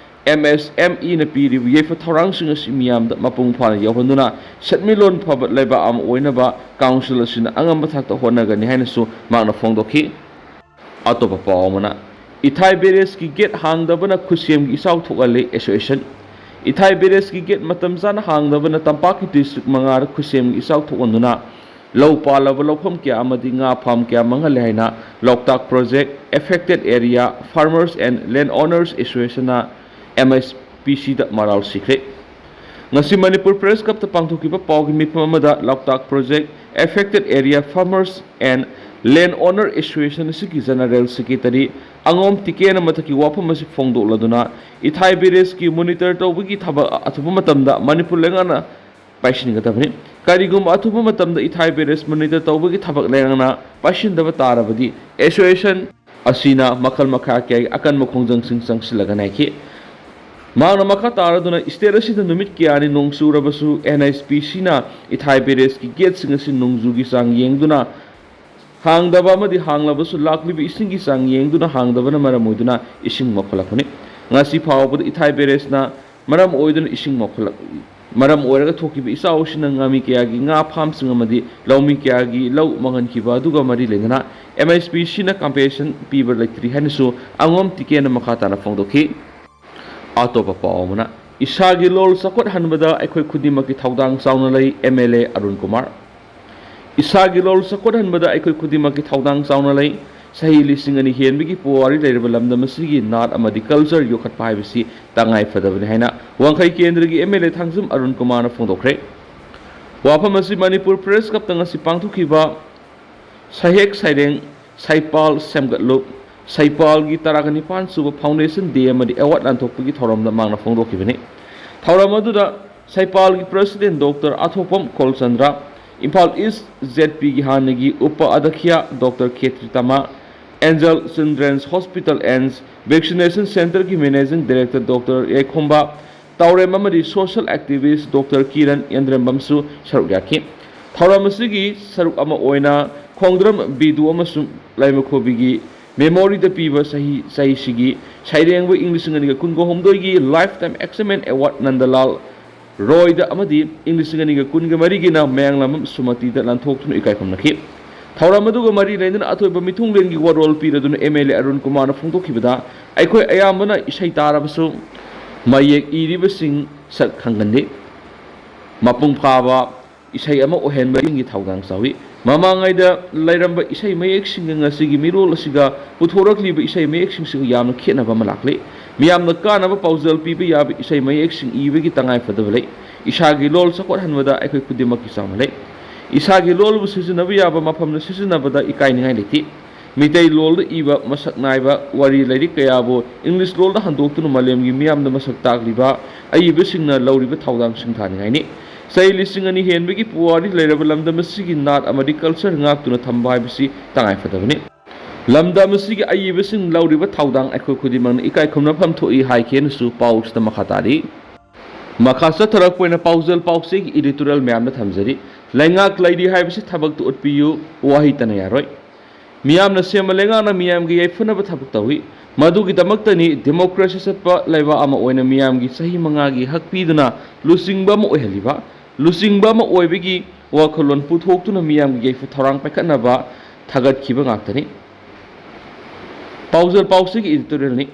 M S M Eꯅ ꯄꯤꯔꯤꯕ ꯌꯥꯏꯐ ꯊꯧꯔꯥꯡꯁꯤꯡ ꯑꯁꯤ ꯃꯤꯌꯥꯝꯗ ꯃꯄꯨꯡ ꯐꯥꯅ ꯌꯧꯍꯟꯗꯨꯅ ꯁꯦꯟꯃꯤꯠꯂꯣꯟ ꯐꯕ ꯂꯩꯕꯥꯛ ꯑꯃ ꯑꯣꯏꯅꯕ ꯀꯥꯎꯟꯁꯤꯜ ꯑꯁꯤꯅ ꯑꯉꯝꯕ ꯊꯥꯛꯇ ꯍꯣꯠꯅꯒꯅꯤ ꯍꯥꯏꯅꯁꯨ ꯃꯍꯥꯛꯅ ꯐꯣꯡꯗꯣꯛꯈꯤ꯫ ꯑꯇꯣꯞꯄ ꯄꯥꯎ ꯑꯃꯅ, ꯏꯊꯥꯏ ꯕꯦꯔꯦꯖꯀꯤ ꯒꯦꯠ ꯍꯥꯡꯗꯕꯅ ꯈꯨꯠꯁꯦꯝꯒꯤ ꯏꯆꯥꯎ ꯊꯣꯛꯍꯜꯂꯤ ꯑꯦꯁꯣꯁꯤꯌꯦꯁꯟ꯫ ꯏꯊꯥꯏ ꯕꯦꯔꯦꯖꯀꯤ ꯒꯦꯠ ꯃꯇꯝ ꯆꯥꯅ ꯍꯥꯡꯗꯕꯅ ꯇꯝꯄꯥꯛꯀꯤ ꯗꯤꯁꯇ꯭ꯔꯤꯛ ꯃꯉꯥꯗ ꯈꯨꯠꯁꯦꯝꯒꯤ ꯏꯆꯥꯎ ꯊꯣꯛꯍꯟꯗꯨꯅ ꯂꯧ ꯄꯥꯜꯂꯕ ꯂꯧꯐꯝ ꯀꯌꯥ ꯑꯃꯗꯤ ꯉꯥ ꯐꯥꯝ ꯀꯌꯥ ꯃꯥꯡꯍꯜꯂꯦ ꯍꯥꯏꯅ ꯂꯣꯛꯇꯥꯛ ꯄ꯭ꯔꯣꯖꯦꯛ ꯑꯦꯐꯦꯛꯇꯦꯗ ꯑꯦꯔꯤꯌꯥ ꯐꯥꯔꯃꯔꯁ ꯑꯦꯟ ꯂꯦꯟ ꯑꯣꯅꯔꯁ ꯑꯦꯁꯣꯁꯤꯌꯦꯁꯟꯅ M S P Cꯗ ꯃꯔꯥꯜ ꯁꯤꯈ꯭ꯔꯦ꯫ ꯉꯁꯤ ꯃꯅꯤꯄꯨꯔ ꯄ꯭ꯔꯦꯁ ꯀ꯭ꯂꯕꯇ ꯄꯥꯡꯊꯣꯛꯈꯤꯕ ꯄꯥꯎꯒꯤ ꯃꯤꯐꯝ ꯑꯃꯗ ꯂꯣꯛꯇꯥꯛ ꯄ꯭ꯔꯣꯖꯦꯛ ꯑꯦꯐꯦꯛꯇꯦꯗ ꯑꯦꯔꯤꯌꯥ ꯐꯥꯔꯃꯔꯁ ꯑꯦꯟ ꯂꯦꯟ ꯑꯣꯅꯔ ꯑꯦꯁꯣꯁꯤꯌꯦꯁꯟ ꯑꯁꯤꯒꯤ ꯖꯦꯅꯔꯦꯜ ꯁꯦꯀ꯭ꯔꯦꯇꯔꯤ ꯑꯉꯣꯝ ꯇꯤꯀꯦꯅ ꯃꯊꯛꯀꯤ ꯋꯥꯐꯝ ꯑꯁꯤ ꯐꯣꯡꯗꯣꯛꯂꯗꯨꯅ ꯏꯊꯥꯏ ꯕꯦꯔꯦꯖꯀꯤ ꯃꯣꯅꯤꯇꯔ ꯇꯧꯕꯒꯤ ꯊꯕꯛ ꯑꯊꯨꯕ ꯃꯇꯝꯗ ꯃꯅꯤꯄꯨꯔ ꯂꯩꯉꯥꯛꯅ ꯄꯥꯏꯁꯤꯟꯒꯗꯕꯅꯤ꯫ ꯀꯔꯤꯒꯨꯝꯕ ꯑꯊꯨꯕ ꯃꯇꯝꯗ ꯏꯊꯥꯏ ꯕꯦꯔꯦꯖ ꯃꯣꯅꯤꯇꯔ ꯇꯧꯕꯒꯤ ꯊꯕꯛ ꯂꯩꯉꯥꯛꯅ ꯄꯥꯏꯁꯤꯟꯗꯕ ꯇꯥꯔꯕꯗꯤ ꯑꯦꯁꯣꯁꯤꯌꯦꯁꯟ ꯑꯁꯤꯅ ꯃꯈꯜ ꯃꯈꯥ ꯀꯌꯥꯒꯤ ꯑꯀꯟꯕ ꯈꯣꯡꯖꯪꯁꯤꯡ ꯆꯪꯁꯤꯜꯂꯒꯅꯤ ꯍꯥꯏꯈꯤ꯫ ꯃꯍꯥꯛꯅ ꯃꯈꯥ ꯇꯥꯔꯗꯨꯅ ꯁ꯭ꯇꯦꯠ ꯑꯁꯤꯗ ꯅꯨꯃꯤꯠ ꯀꯌꯥꯅꯤ ꯅꯣꯡ ꯆꯨꯔꯕꯁꯨ N H P Cꯅ ꯏꯊꯥꯏ ꯕꯦꯔꯦꯖꯀꯤ ꯒꯦꯠꯁꯤꯡ ꯑꯁꯤ ꯅꯣꯡꯖꯨꯒꯤ ꯆꯥꯡ ꯌꯦꯡꯗꯨꯅ ꯍꯥꯡꯗꯕ ꯑꯃꯗꯤ ꯍꯥꯡꯂꯕꯁꯨ ꯂꯥꯛꯂꯤꯕ ꯏꯁꯤꯡꯒꯤ ꯆꯥꯡ ꯌꯦꯡꯗꯨꯅ ꯍꯥꯡꯗꯕꯅ ꯃꯔꯝ ꯑꯣꯏꯗꯨꯅ ꯏꯁꯤꯡ ꯃꯣꯠꯈꯠꯂꯛꯄꯅꯤ꯫ ꯉꯁꯤ ꯐꯥꯎꯕꯗ ꯏꯊꯥꯏ ꯕꯦꯔꯦꯖꯅ ꯃꯔꯝ ꯑꯣꯏꯗꯨꯅ ꯏꯁꯤꯡ ꯃꯣꯠꯈꯠꯂꯛ-, ꯃꯔꯝ ꯑꯣꯏꯔꯒ ꯊꯣꯛꯈꯤꯕ ꯏꯆꯥꯎ ꯑꯁꯤꯅ ꯉꯥꯃꯤ ꯀꯌꯥꯒꯤ ꯉꯥ ꯐꯥꯝꯁꯤꯡ ꯑꯃꯗꯤ ꯂꯧꯃꯤ ꯀꯌꯥꯒꯤ ꯂꯧ ꯃꯥꯡꯍꯟꯈꯤꯕ ꯑꯗꯨꯒ ꯃꯔꯤ ꯂꯩꯅꯅ M H P Cꯅ compensation ꯄꯤꯕ ꯂꯩꯇ꯭ꯔꯤ ꯍꯥꯏꯅꯁꯨ ꯑꯉꯣꯝ ꯇꯤꯀꯦꯅ ꯃꯈꯥ ꯇꯥꯅ ꯐꯣꯡꯗꯣꯛꯈꯤ꯫ ꯑꯇꯣꯞꯄ ꯄꯥꯎ ꯑꯃꯅ, ꯏꯁꯥꯒꯤ ꯂꯣꯜ ꯆꯥꯎꯈꯠꯍꯟꯕꯗ ꯑꯩꯈꯣꯏ ꯈꯨꯗꯤꯡꯃꯛꯀꯤ ꯊꯧꯗꯥꯡ ꯆꯥꯎꯅ ꯂꯩ, M L A Arun Kumar. ꯏꯁꯥꯒꯤ ꯂꯣꯜ ꯆꯥꯎꯈꯠꯍꯟꯕꯗ ꯑꯩꯈꯣꯏ ꯈꯨꯗꯤꯡꯃꯛꯀꯤ ꯊꯧꯗꯥꯡ ꯆꯥꯎꯅ ꯂꯩ꯫ ꯆꯍꯤ ꯂꯤꯁꯤꯡ ꯑꯅꯤ ꯍꯦꯟꯕꯒꯤ ꯄꯨꯋꯥꯔꯤ ꯂꯩꯔꯕ ꯂꯝꯗꯝ ꯑꯁꯤꯒꯤ ꯅꯥꯠ ꯑꯃꯗꯤ culture ꯌꯣꯛꯈꯠꯄ ꯍꯥꯏꯕꯁꯤ ꯇꯉꯥꯏ ꯐꯗꯕꯅꯤ ꯍꯥꯏꯅ ꯋꯥꯡꯈꯩ ꯀꯦꯟꯗ꯭ꯔꯒꯤ M L A Thangjam Arun ꯀꯨꯃꯥꯔꯅ ꯐꯣꯡꯗꯣꯛꯈ꯭ꯔꯦ꯫ ꯋꯥꯐꯝ ꯑꯁꯤ ꯃꯅꯤꯄꯨꯔ ꯄ꯭ꯔꯦꯁ ꯀ꯭ꯂꯕꯇ ꯉꯁꯤ ꯄꯥꯡꯊꯣꯛꯈꯤꯕ ꯁꯩꯍꯦꯛ ꯁꯩꯔꯦꯡ ꯁꯩꯄꯥꯜ ꯁꯦꯝꯒꯠꯂꯨ, ꯁꯩꯄꯥꯜꯒꯤ ꯇꯔꯥꯒ ꯅꯤꯄꯥꯟ ꯁꯨꯕ Foundation Day ꯑꯃꯗꯤ award ꯂꯥꯟꯊꯣꯛꯄꯒꯤ ꯊꯧꯔꯝꯗ ꯃꯍꯥꯛꯅ ꯐꯣꯡꯗꯣꯛꯈꯤꯕꯅꯤ꯫ ꯊꯧꯔꯝ ꯑꯗꯨꯗ ꯁꯩꯄꯥꯜꯒꯤ president Doctor ꯑꯊꯣꯛꯄꯝ ꯈꯣꯜꯆꯟꯗ꯭ꯔ, ꯏꯝꯐꯥꯜ East Z Pꯒꯤ ꯍꯥꯟꯅꯒꯤ ꯎꯄ ꯑꯗꯈ꯭ꯌ Doctor Khetri ꯇꯃꯥ, Angel Children's Hospital and Vaccination Centreꯒꯤ Managing Director Doctor ꯌꯥꯏꯈꯣꯝꯕ ꯇꯥꯎꯔꯦꯝ ꯑꯃꯗꯤ social activist Doctor ꯀꯤꯔꯟ ꯌꯦꯟꯗ꯭ꯔꯦꯝꯕꯝꯁꯨ ꯁꯔꯨꯛ ꯌꯥꯈꯤ꯫ ꯊꯧꯔꯝ ꯑꯁꯤꯒꯤ ꯁꯔꯨꯛ ꯑꯃ ꯑꯣꯏꯅ ꯈꯣꯡꯗ꯭ꯔꯝ ꯕꯤꯗꯨ ꯑꯃꯁꯨꯡ ꯂꯥꯏꯃꯈꯣꯕꯤꯒꯤ memoryꯗ ꯄꯤꯕ ꯆꯍꯤ, ꯆꯍꯤꯁꯤꯒꯤ ꯁꯩꯔꯦꯡꯕ ꯏꯪ ꯂꯤꯁꯤꯡ ꯑꯅꯤꯒ ꯀꯨꯟꯒ ꯍꯨꯝꯗꯣꯏꯒꯤ Lifetime Achievement Award ꯅꯟꯗꯂꯥꯜ ꯔꯣꯏꯗ ꯑꯃꯗꯤ ꯏꯪ ꯂꯤꯁꯤꯡ ꯑꯅꯤꯒ ꯀꯨꯟꯒ ꯃꯔꯤꯒꯤꯅ ꯃꯌꯥꯡꯂꯥꯝꯕꯝ ꯁꯨꯃꯇꯤꯗ ꯂꯥꯟꯊꯣꯛꯇꯨꯅ ꯏꯀꯥꯏ ꯈꯨꯝꯅꯈꯤ꯫ ꯊꯧꯔꯝ ꯑꯗꯨꯒ ꯃꯔꯤ ꯂꯩꯅꯅ ꯑꯊꯣꯏꯕ ꯃꯤꯊꯨꯡꯂꯦꯟꯒꯤ ꯋꯥꯔꯣꯜ ꯄꯤꯔꯗꯨꯅ MLA ꯑꯔꯨꯟ ꯀꯨꯃꯥꯔꯅ ꯐꯣꯡꯗꯣꯛꯈꯤꯕꯗ, ꯑꯩꯈꯣꯏ ꯑꯌꯥꯝꯕꯅ ꯏꯁꯩ ꯇꯥꯔꯕꯁꯨ ꯃꯌꯦꯛ ꯏꯔꯤꯕꯁꯤꯡ ꯁꯛ ꯈꯪꯒꯅꯤ꯫ ꯃꯄꯨꯡ ꯐꯥꯕ ꯏꯁꯩ ꯑꯃ ꯑꯣꯏꯍꯟꯕꯒꯤ ꯊꯧꯗꯥꯡ ꯆꯥꯎꯏ꯫ ꯃꯃꯥꯡꯉꯩꯗ ꯂꯩꯔꯝꯕ ꯏꯁꯩ ꯃꯌꯦꯛꯁꯤꯡꯒ ꯉꯁꯤꯒꯤ ꯃꯤꯔꯣꯜ ꯑꯁꯤꯒ ꯄꯨꯊꯣꯔꯛꯂꯤꯕ ꯏꯁꯩ ꯃꯌꯦꯛꯁꯤꯡꯁꯤꯒ ꯌꯥꯝꯅ ꯈꯦꯠꯅꯕ ꯑꯃ ꯂꯥꯛꯂꯤ꯫ ꯃꯤꯌꯥꯝꯅ ꯀꯥꯟꯅꯕ ꯄꯥꯎꯖꯦꯜ ꯄꯤꯕ ꯌꯥꯕ ꯏꯁꯩ ꯃꯌꯦꯛꯁꯤꯡ ꯏꯕꯒꯤ ꯇꯉꯥꯏꯐꯗꯕ ꯂꯩ꯫ ꯏꯁꯥꯒꯤ ꯂꯣꯜ ꯆꯥꯎꯈꯠꯍꯟꯕꯗ ꯑꯩꯈꯣꯏ ꯈꯨꯗꯤꯡꯃꯛꯀꯤ ꯆꯥꯎꯅ ꯂꯩ꯫ ꯏꯁꯥꯒꯤ ꯂꯣꯜꯕꯨ ꯁꯤꯖꯤꯟꯅꯕ ꯌꯥꯕ ꯃꯐꯝꯗ ꯁꯤꯖꯤꯟꯅꯕꯗ ꯏꯀꯥꯏꯅꯤꯡꯉꯥꯏ ꯂꯩꯇꯦ꯫ ꯃꯤꯇꯩ ꯂꯣꯜꯗ ꯏꯕ ꯃꯁꯛ ꯅꯥꯏꯕ ꯋꯥꯔꯤ ꯂꯥꯏꯔꯤꯛ ꯀꯌꯥꯕꯨ ꯏꯪꯂꯤꯁ ꯂꯣꯜꯗ ꯍꯟꯗꯣꯛꯇꯨꯅ ꯃꯥꯂꯦꯝꯒꯤ ꯃꯤꯌꯥꯝꯗ ꯃꯁꯛ ꯇꯥꯛꯂꯤꯕ ꯑꯏꯕꯁꯤꯡꯅ ꯂꯧꯔꯤꯕ ꯊꯧꯗꯥꯡ ꯁꯤꯡꯊꯥꯅꯤꯡꯉꯥꯏꯅꯤ꯫ ꯆꯍꯤ ꯂꯤꯁꯤꯡ ꯑꯅꯤ ꯍꯦꯟꯕꯒꯤ ꯄꯨꯋꯥꯔꯤ ꯂꯩꯔꯕ ꯂꯝꯗꯝ ꯑꯁꯤꯒꯤ ꯅꯥꯠ ꯑꯃꯗꯤ culture ꯉꯥꯛꯇꯨꯅ ꯊꯝꯕ ꯍꯥꯏꯕꯁꯤ ꯇꯉꯥꯏꯐꯗꯕꯅꯤ꯫ ꯂꯝꯗꯝ ꯑꯁꯤꯒꯤ ꯑꯏꯕꯁꯤꯡ ꯂꯧꯔꯤꯕ ꯊꯧꯗꯥꯡ ꯑꯩꯈꯣꯏ ꯈꯨꯗꯤꯡꯃꯛꯅ ꯏꯀꯥꯏ ꯈꯨꯝꯅꯐꯝ ꯊꯣꯛꯏ ꯍꯥꯏꯈꯤꯅꯁꯨ ꯄꯥꯎꯁꯤꯗ ꯃꯈꯥ ꯇꯥꯔꯤ꯫ ꯃꯈꯥ ꯆꯠꯊꯔꯛꯄ ꯑꯣꯏꯅ ꯄꯥꯎꯖꯦꯜ ꯄꯥꯎꯆꯦꯒꯤ editorial ꯃꯌꯥꯝꯗ ꯊꯝꯖꯔꯤ꯫ ꯂꯩꯉꯥꯛ ꯂꯩꯔꯤ ꯍꯥꯏꯕꯁꯤ ꯊꯕꯛꯇ ꯎꯠꯄꯤꯌꯨ, ꯋꯥꯍꯩꯇꯅ ꯌꯥꯔꯣꯏ꯫ ꯃꯤꯌꯥꯝꯅ ꯁꯦꯝꯕ ꯂꯩꯉꯥꯛꯅ ꯃꯤꯌꯥꯝꯒꯤ ꯌꯥꯏꯐꯅꯕ ꯊꯕꯛ ꯇꯧꯏ꯫ ꯃꯗꯨꯒꯤꯗꯃꯛꯇꯅꯤ democracy ꯆꯠꯄ ꯂꯩꯕꯥꯛ ꯑꯃ ꯑꯣꯏꯅ ꯃꯤꯌꯥꯝꯒꯤ ꯆꯍꯤ ꯃꯉꯥꯒꯤ ꯍꯛ ꯄꯤꯗꯨꯅ ꯂꯨꯆꯤꯡꯕ ꯑꯃ ꯑꯣꯏꯍꯜꯂꯤꯕ꯫ ꯂꯨꯆꯤꯡꯕ ꯑꯃ ꯑꯣꯏꯕꯒꯤ ꯋꯥꯈꯜꯂꯣꯟ ꯄꯨꯊꯣꯛꯇꯨꯅ ꯃꯤꯌꯥꯝꯒꯤ ꯌꯥꯏꯐ ꯊꯧꯔꯥꯡ ꯄꯥꯏꯈꯠꯅꯕ ꯊꯥꯒꯠꯈꯤꯕ ꯉꯥꯛꯇꯅꯤ꯫ ꯄꯥꯎꯖꯦꯜ ꯄꯥꯎꯆꯦꯒꯤ editorialꯅꯤ꯫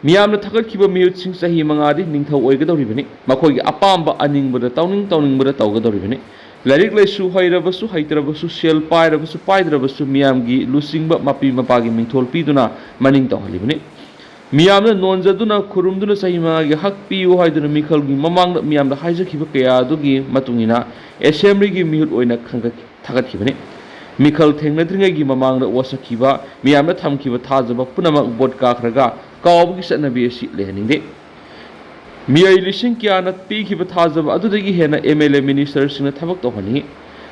ꯃꯤꯌꯥꯝꯅ ꯊꯥꯒꯠꯈꯤꯕ ꯃꯤꯍꯨꯠꯁꯤꯡ ꯆꯍꯤ ꯃꯉꯥꯗꯤ ꯅꯤꯡꯊꯧ ꯑꯣꯏꯒꯗꯧꯔꯤꯕꯅꯤ꯫ ꯃꯈꯣꯏꯒꯤ ꯑꯄꯥꯝꯕ ꯑꯅꯤꯡꯕꯗ ꯇꯧꯅꯤꯡ ꯇꯧꯅꯤꯡꯕꯗ ꯇꯧꯒꯗꯧꯔꯤꯕꯅꯤ꯫ ꯂꯥꯏꯔꯤꯛ ꯂꯥꯏꯁꯨ ꯍꯩꯔꯕꯁꯨ ꯍꯩꯇ꯭ꯔꯕꯁꯨ, ꯁꯦꯜ ꯄꯥꯏꯔꯕꯁꯨ ꯄꯥꯏꯗ꯭ꯔꯕꯁꯨ, ꯃꯤꯌꯥꯝꯒꯤ ꯂꯨꯆꯤꯡꯕ ꯃꯄꯤ ꯃꯄꯥꯒꯤ ꯃꯤꯡꯊꯣꯜ ꯄꯤꯗꯨꯅ ꯃꯅꯤꯡ ꯇꯧꯍꯜꯂꯤꯕꯅꯤ꯫ ꯃꯤꯌꯥꯝꯅ ꯅꯣꯟꯖꯗꯨꯅ ꯈꯨꯔꯨꯝꯗꯨꯅ ꯆꯍꯤ ꯃꯉꯥꯒꯤ ꯍꯛ ꯄꯤꯌꯨ ꯍꯥꯏꯗꯨꯅ ꯃꯤꯈꯜꯒꯤ ꯃꯃꯥꯡꯗ ꯃꯤꯌꯥꯝꯗ ꯍꯥꯏꯖꯈꯤꯕ ꯀꯌꯥ ꯑꯗꯨꯒꯤ ꯃꯇꯨꯡ ꯏꯟꯅ assemblyꯒꯤ ꯃꯤꯍꯨꯠ ꯑꯣꯏꯅ ꯈꯟꯒꯠꯈꯤ꯫ ꯊꯥꯒꯠꯈꯤꯕꯅꯤ꯫ ꯃꯤꯈꯜ ꯊꯦꯡꯅꯗ꯭ꯔꯤꯉꯩꯒꯤ ꯃꯃꯥꯡꯗ ꯋꯥꯁꯛꯈꯤꯕ, ꯃꯤꯌꯥꯝꯅ ꯊꯝꯈꯤꯕ ꯊꯥꯖꯕ ꯄꯨꯝꯅꯃꯛ ꯚꯣꯠ ꯀꯥꯈ꯭ꯔꯒ ꯀꯥꯎꯕꯒꯤ ꯆꯠꯅꯕꯤ ꯑꯁꯤ ꯂꯩꯍꯟꯅꯤꯡꯗꯦ꯫ ꯃꯤꯑꯣꯏ ꯂꯤꯁꯤꯡ ꯀꯌꯥꯅ ꯄꯤꯈꯤꯕ ꯊꯥꯖꯕ ꯑꯗꯨꯗꯒꯤ ꯍꯦꯟꯅ MLA ministerꯁꯤꯡꯅ ꯊꯕꯛ ꯇꯧꯍꯟꯅꯤꯡꯏ꯫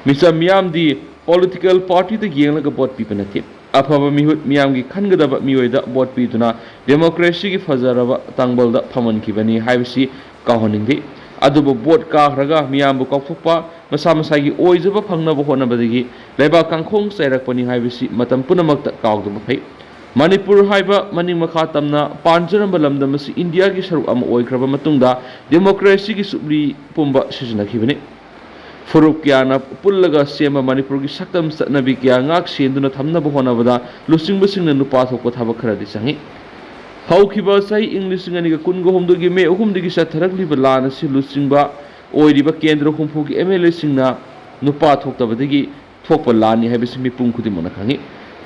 ꯃꯤꯆꯝ ꯃꯤꯌꯥꯝꯗꯤ political partyꯗ ꯌꯦꯡꯂꯒ ꯚꯣꯠ ꯄꯤꯕ ꯅꯠꯇꯦ꯫ ꯑꯐꯕ ꯃꯤꯍꯨꯠ, ꯃꯤꯌꯥꯝꯒꯤ ꯈꯟꯒꯗꯕ ꯃꯤꯑꯣꯏꯗ ꯚꯣꯠ ꯄꯤꯗꯨꯅ ꯗꯦꯃꯣꯀ꯭ꯔꯦꯁꯤꯒꯤ ꯐꯖꯔꯕ ꯇꯥꯡꯕꯜꯗ ꯐꯝꯍꯟꯈꯤꯕꯅꯤ ꯍꯥꯏꯕꯁꯤ ꯀꯥꯎꯍꯟꯅꯤꯡꯗꯦ꯫ ꯑꯗꯨꯕꯨ ꯚꯣꯠ ꯀꯥꯈ꯭ꯔꯒ ꯃꯤꯌꯥꯝꯕꯨ ꯀꯥꯎꯊꯣꯛꯄ, ꯃꯁꯥ ꯃꯁꯥꯒꯤ ꯑꯣꯏꯖꯕ ꯐꯪꯅꯕ ꯍꯣꯠꯅꯕꯗꯒꯤ ꯂꯩꯕꯥꯛ ꯀꯥꯡꯈꯣꯡ ꯆꯥꯏꯔꯛꯄꯅꯤ ꯍꯥꯏꯕꯁꯤ ꯃꯇꯝ ꯄꯨꯝꯅꯃꯛꯇ ꯀꯥꯎꯗꯕ ꯐꯩ꯫ ꯃꯅꯤꯄꯨꯔ ꯍꯥꯏꯕ ꯃꯅꯤꯡ ꯃꯈꯥ ꯇꯝꯅ ꯄꯥꯟꯖꯔꯝꯕ ꯂꯝꯗꯝ ꯑꯁꯤ ꯏꯟꯗꯤꯌꯥꯒꯤ ꯁꯔꯨꯛ ꯑꯃ ꯑꯣꯏꯈ꯭ꯔꯕ ꯃꯇꯨꯡꯗ ꯗꯦꯃꯣꯀ꯭ꯔꯦꯁꯤꯒꯤ ꯁꯨꯞꯂꯤ ꯄꯨꯝꯕ ꯁꯤꯖꯤꯟꯅꯈꯤꯕꯅꯤ꯫ ꯐꯨꯔꯨꯞ ꯀꯌꯥꯅ ꯄꯨꯜꯂꯒ ꯁꯦꯝꯕ ꯃꯅꯤꯄꯨꯔꯒꯤ ꯁꯛꯇꯝ ꯆꯠꯅꯕꯤ ꯀꯌꯥ ꯉꯥꯛ ꯁꯦꯟꯗꯨꯅ ꯊꯝꯅꯕ ꯍꯣꯠꯅꯕꯗ ꯂꯨꯆꯤꯡꯕꯁꯤꯡꯅ ꯅꯨꯄꯥ ꯊꯣꯛꯄ ꯊꯕꯛ ꯈꯔꯗꯤ ꯆꯪꯏ꯫ ꯍꯧꯈꯤꯕ ꯆꯍꯤ ꯏꯪ ꯂꯤꯁꯤꯡ ꯑꯅꯤꯒ ꯀꯨꯟꯒ ꯍꯨꯝꯗꯣꯏꯒꯤ ꯃꯦ ꯑꯍꯨꯝꯗꯒꯤ ꯆꯠꯊꯔꯛꯂꯤꯕ ꯂꯥꯟ ꯑꯁꯤ ꯂꯨꯆꯤꯡꯕ ꯑꯣꯏꯔꯤꯕ ꯀꯦꯟꯗ꯭ꯔ ꯍꯨꯝꯐꯨꯒꯤ ꯑꯦꯝ ꯑꯦꯜ ꯑꯦꯁꯤꯡꯅ ꯅꯨꯄꯥ ꯊꯣꯛꯇꯕꯗꯒꯤ ꯊꯣꯛꯄ ꯂꯥꯟꯅꯤ ꯍꯥꯏꯕꯁꯤ ꯃꯤꯄꯨꯝ ꯈꯨꯗꯤꯡꯃꯛꯅ ꯈꯪꯏ꯫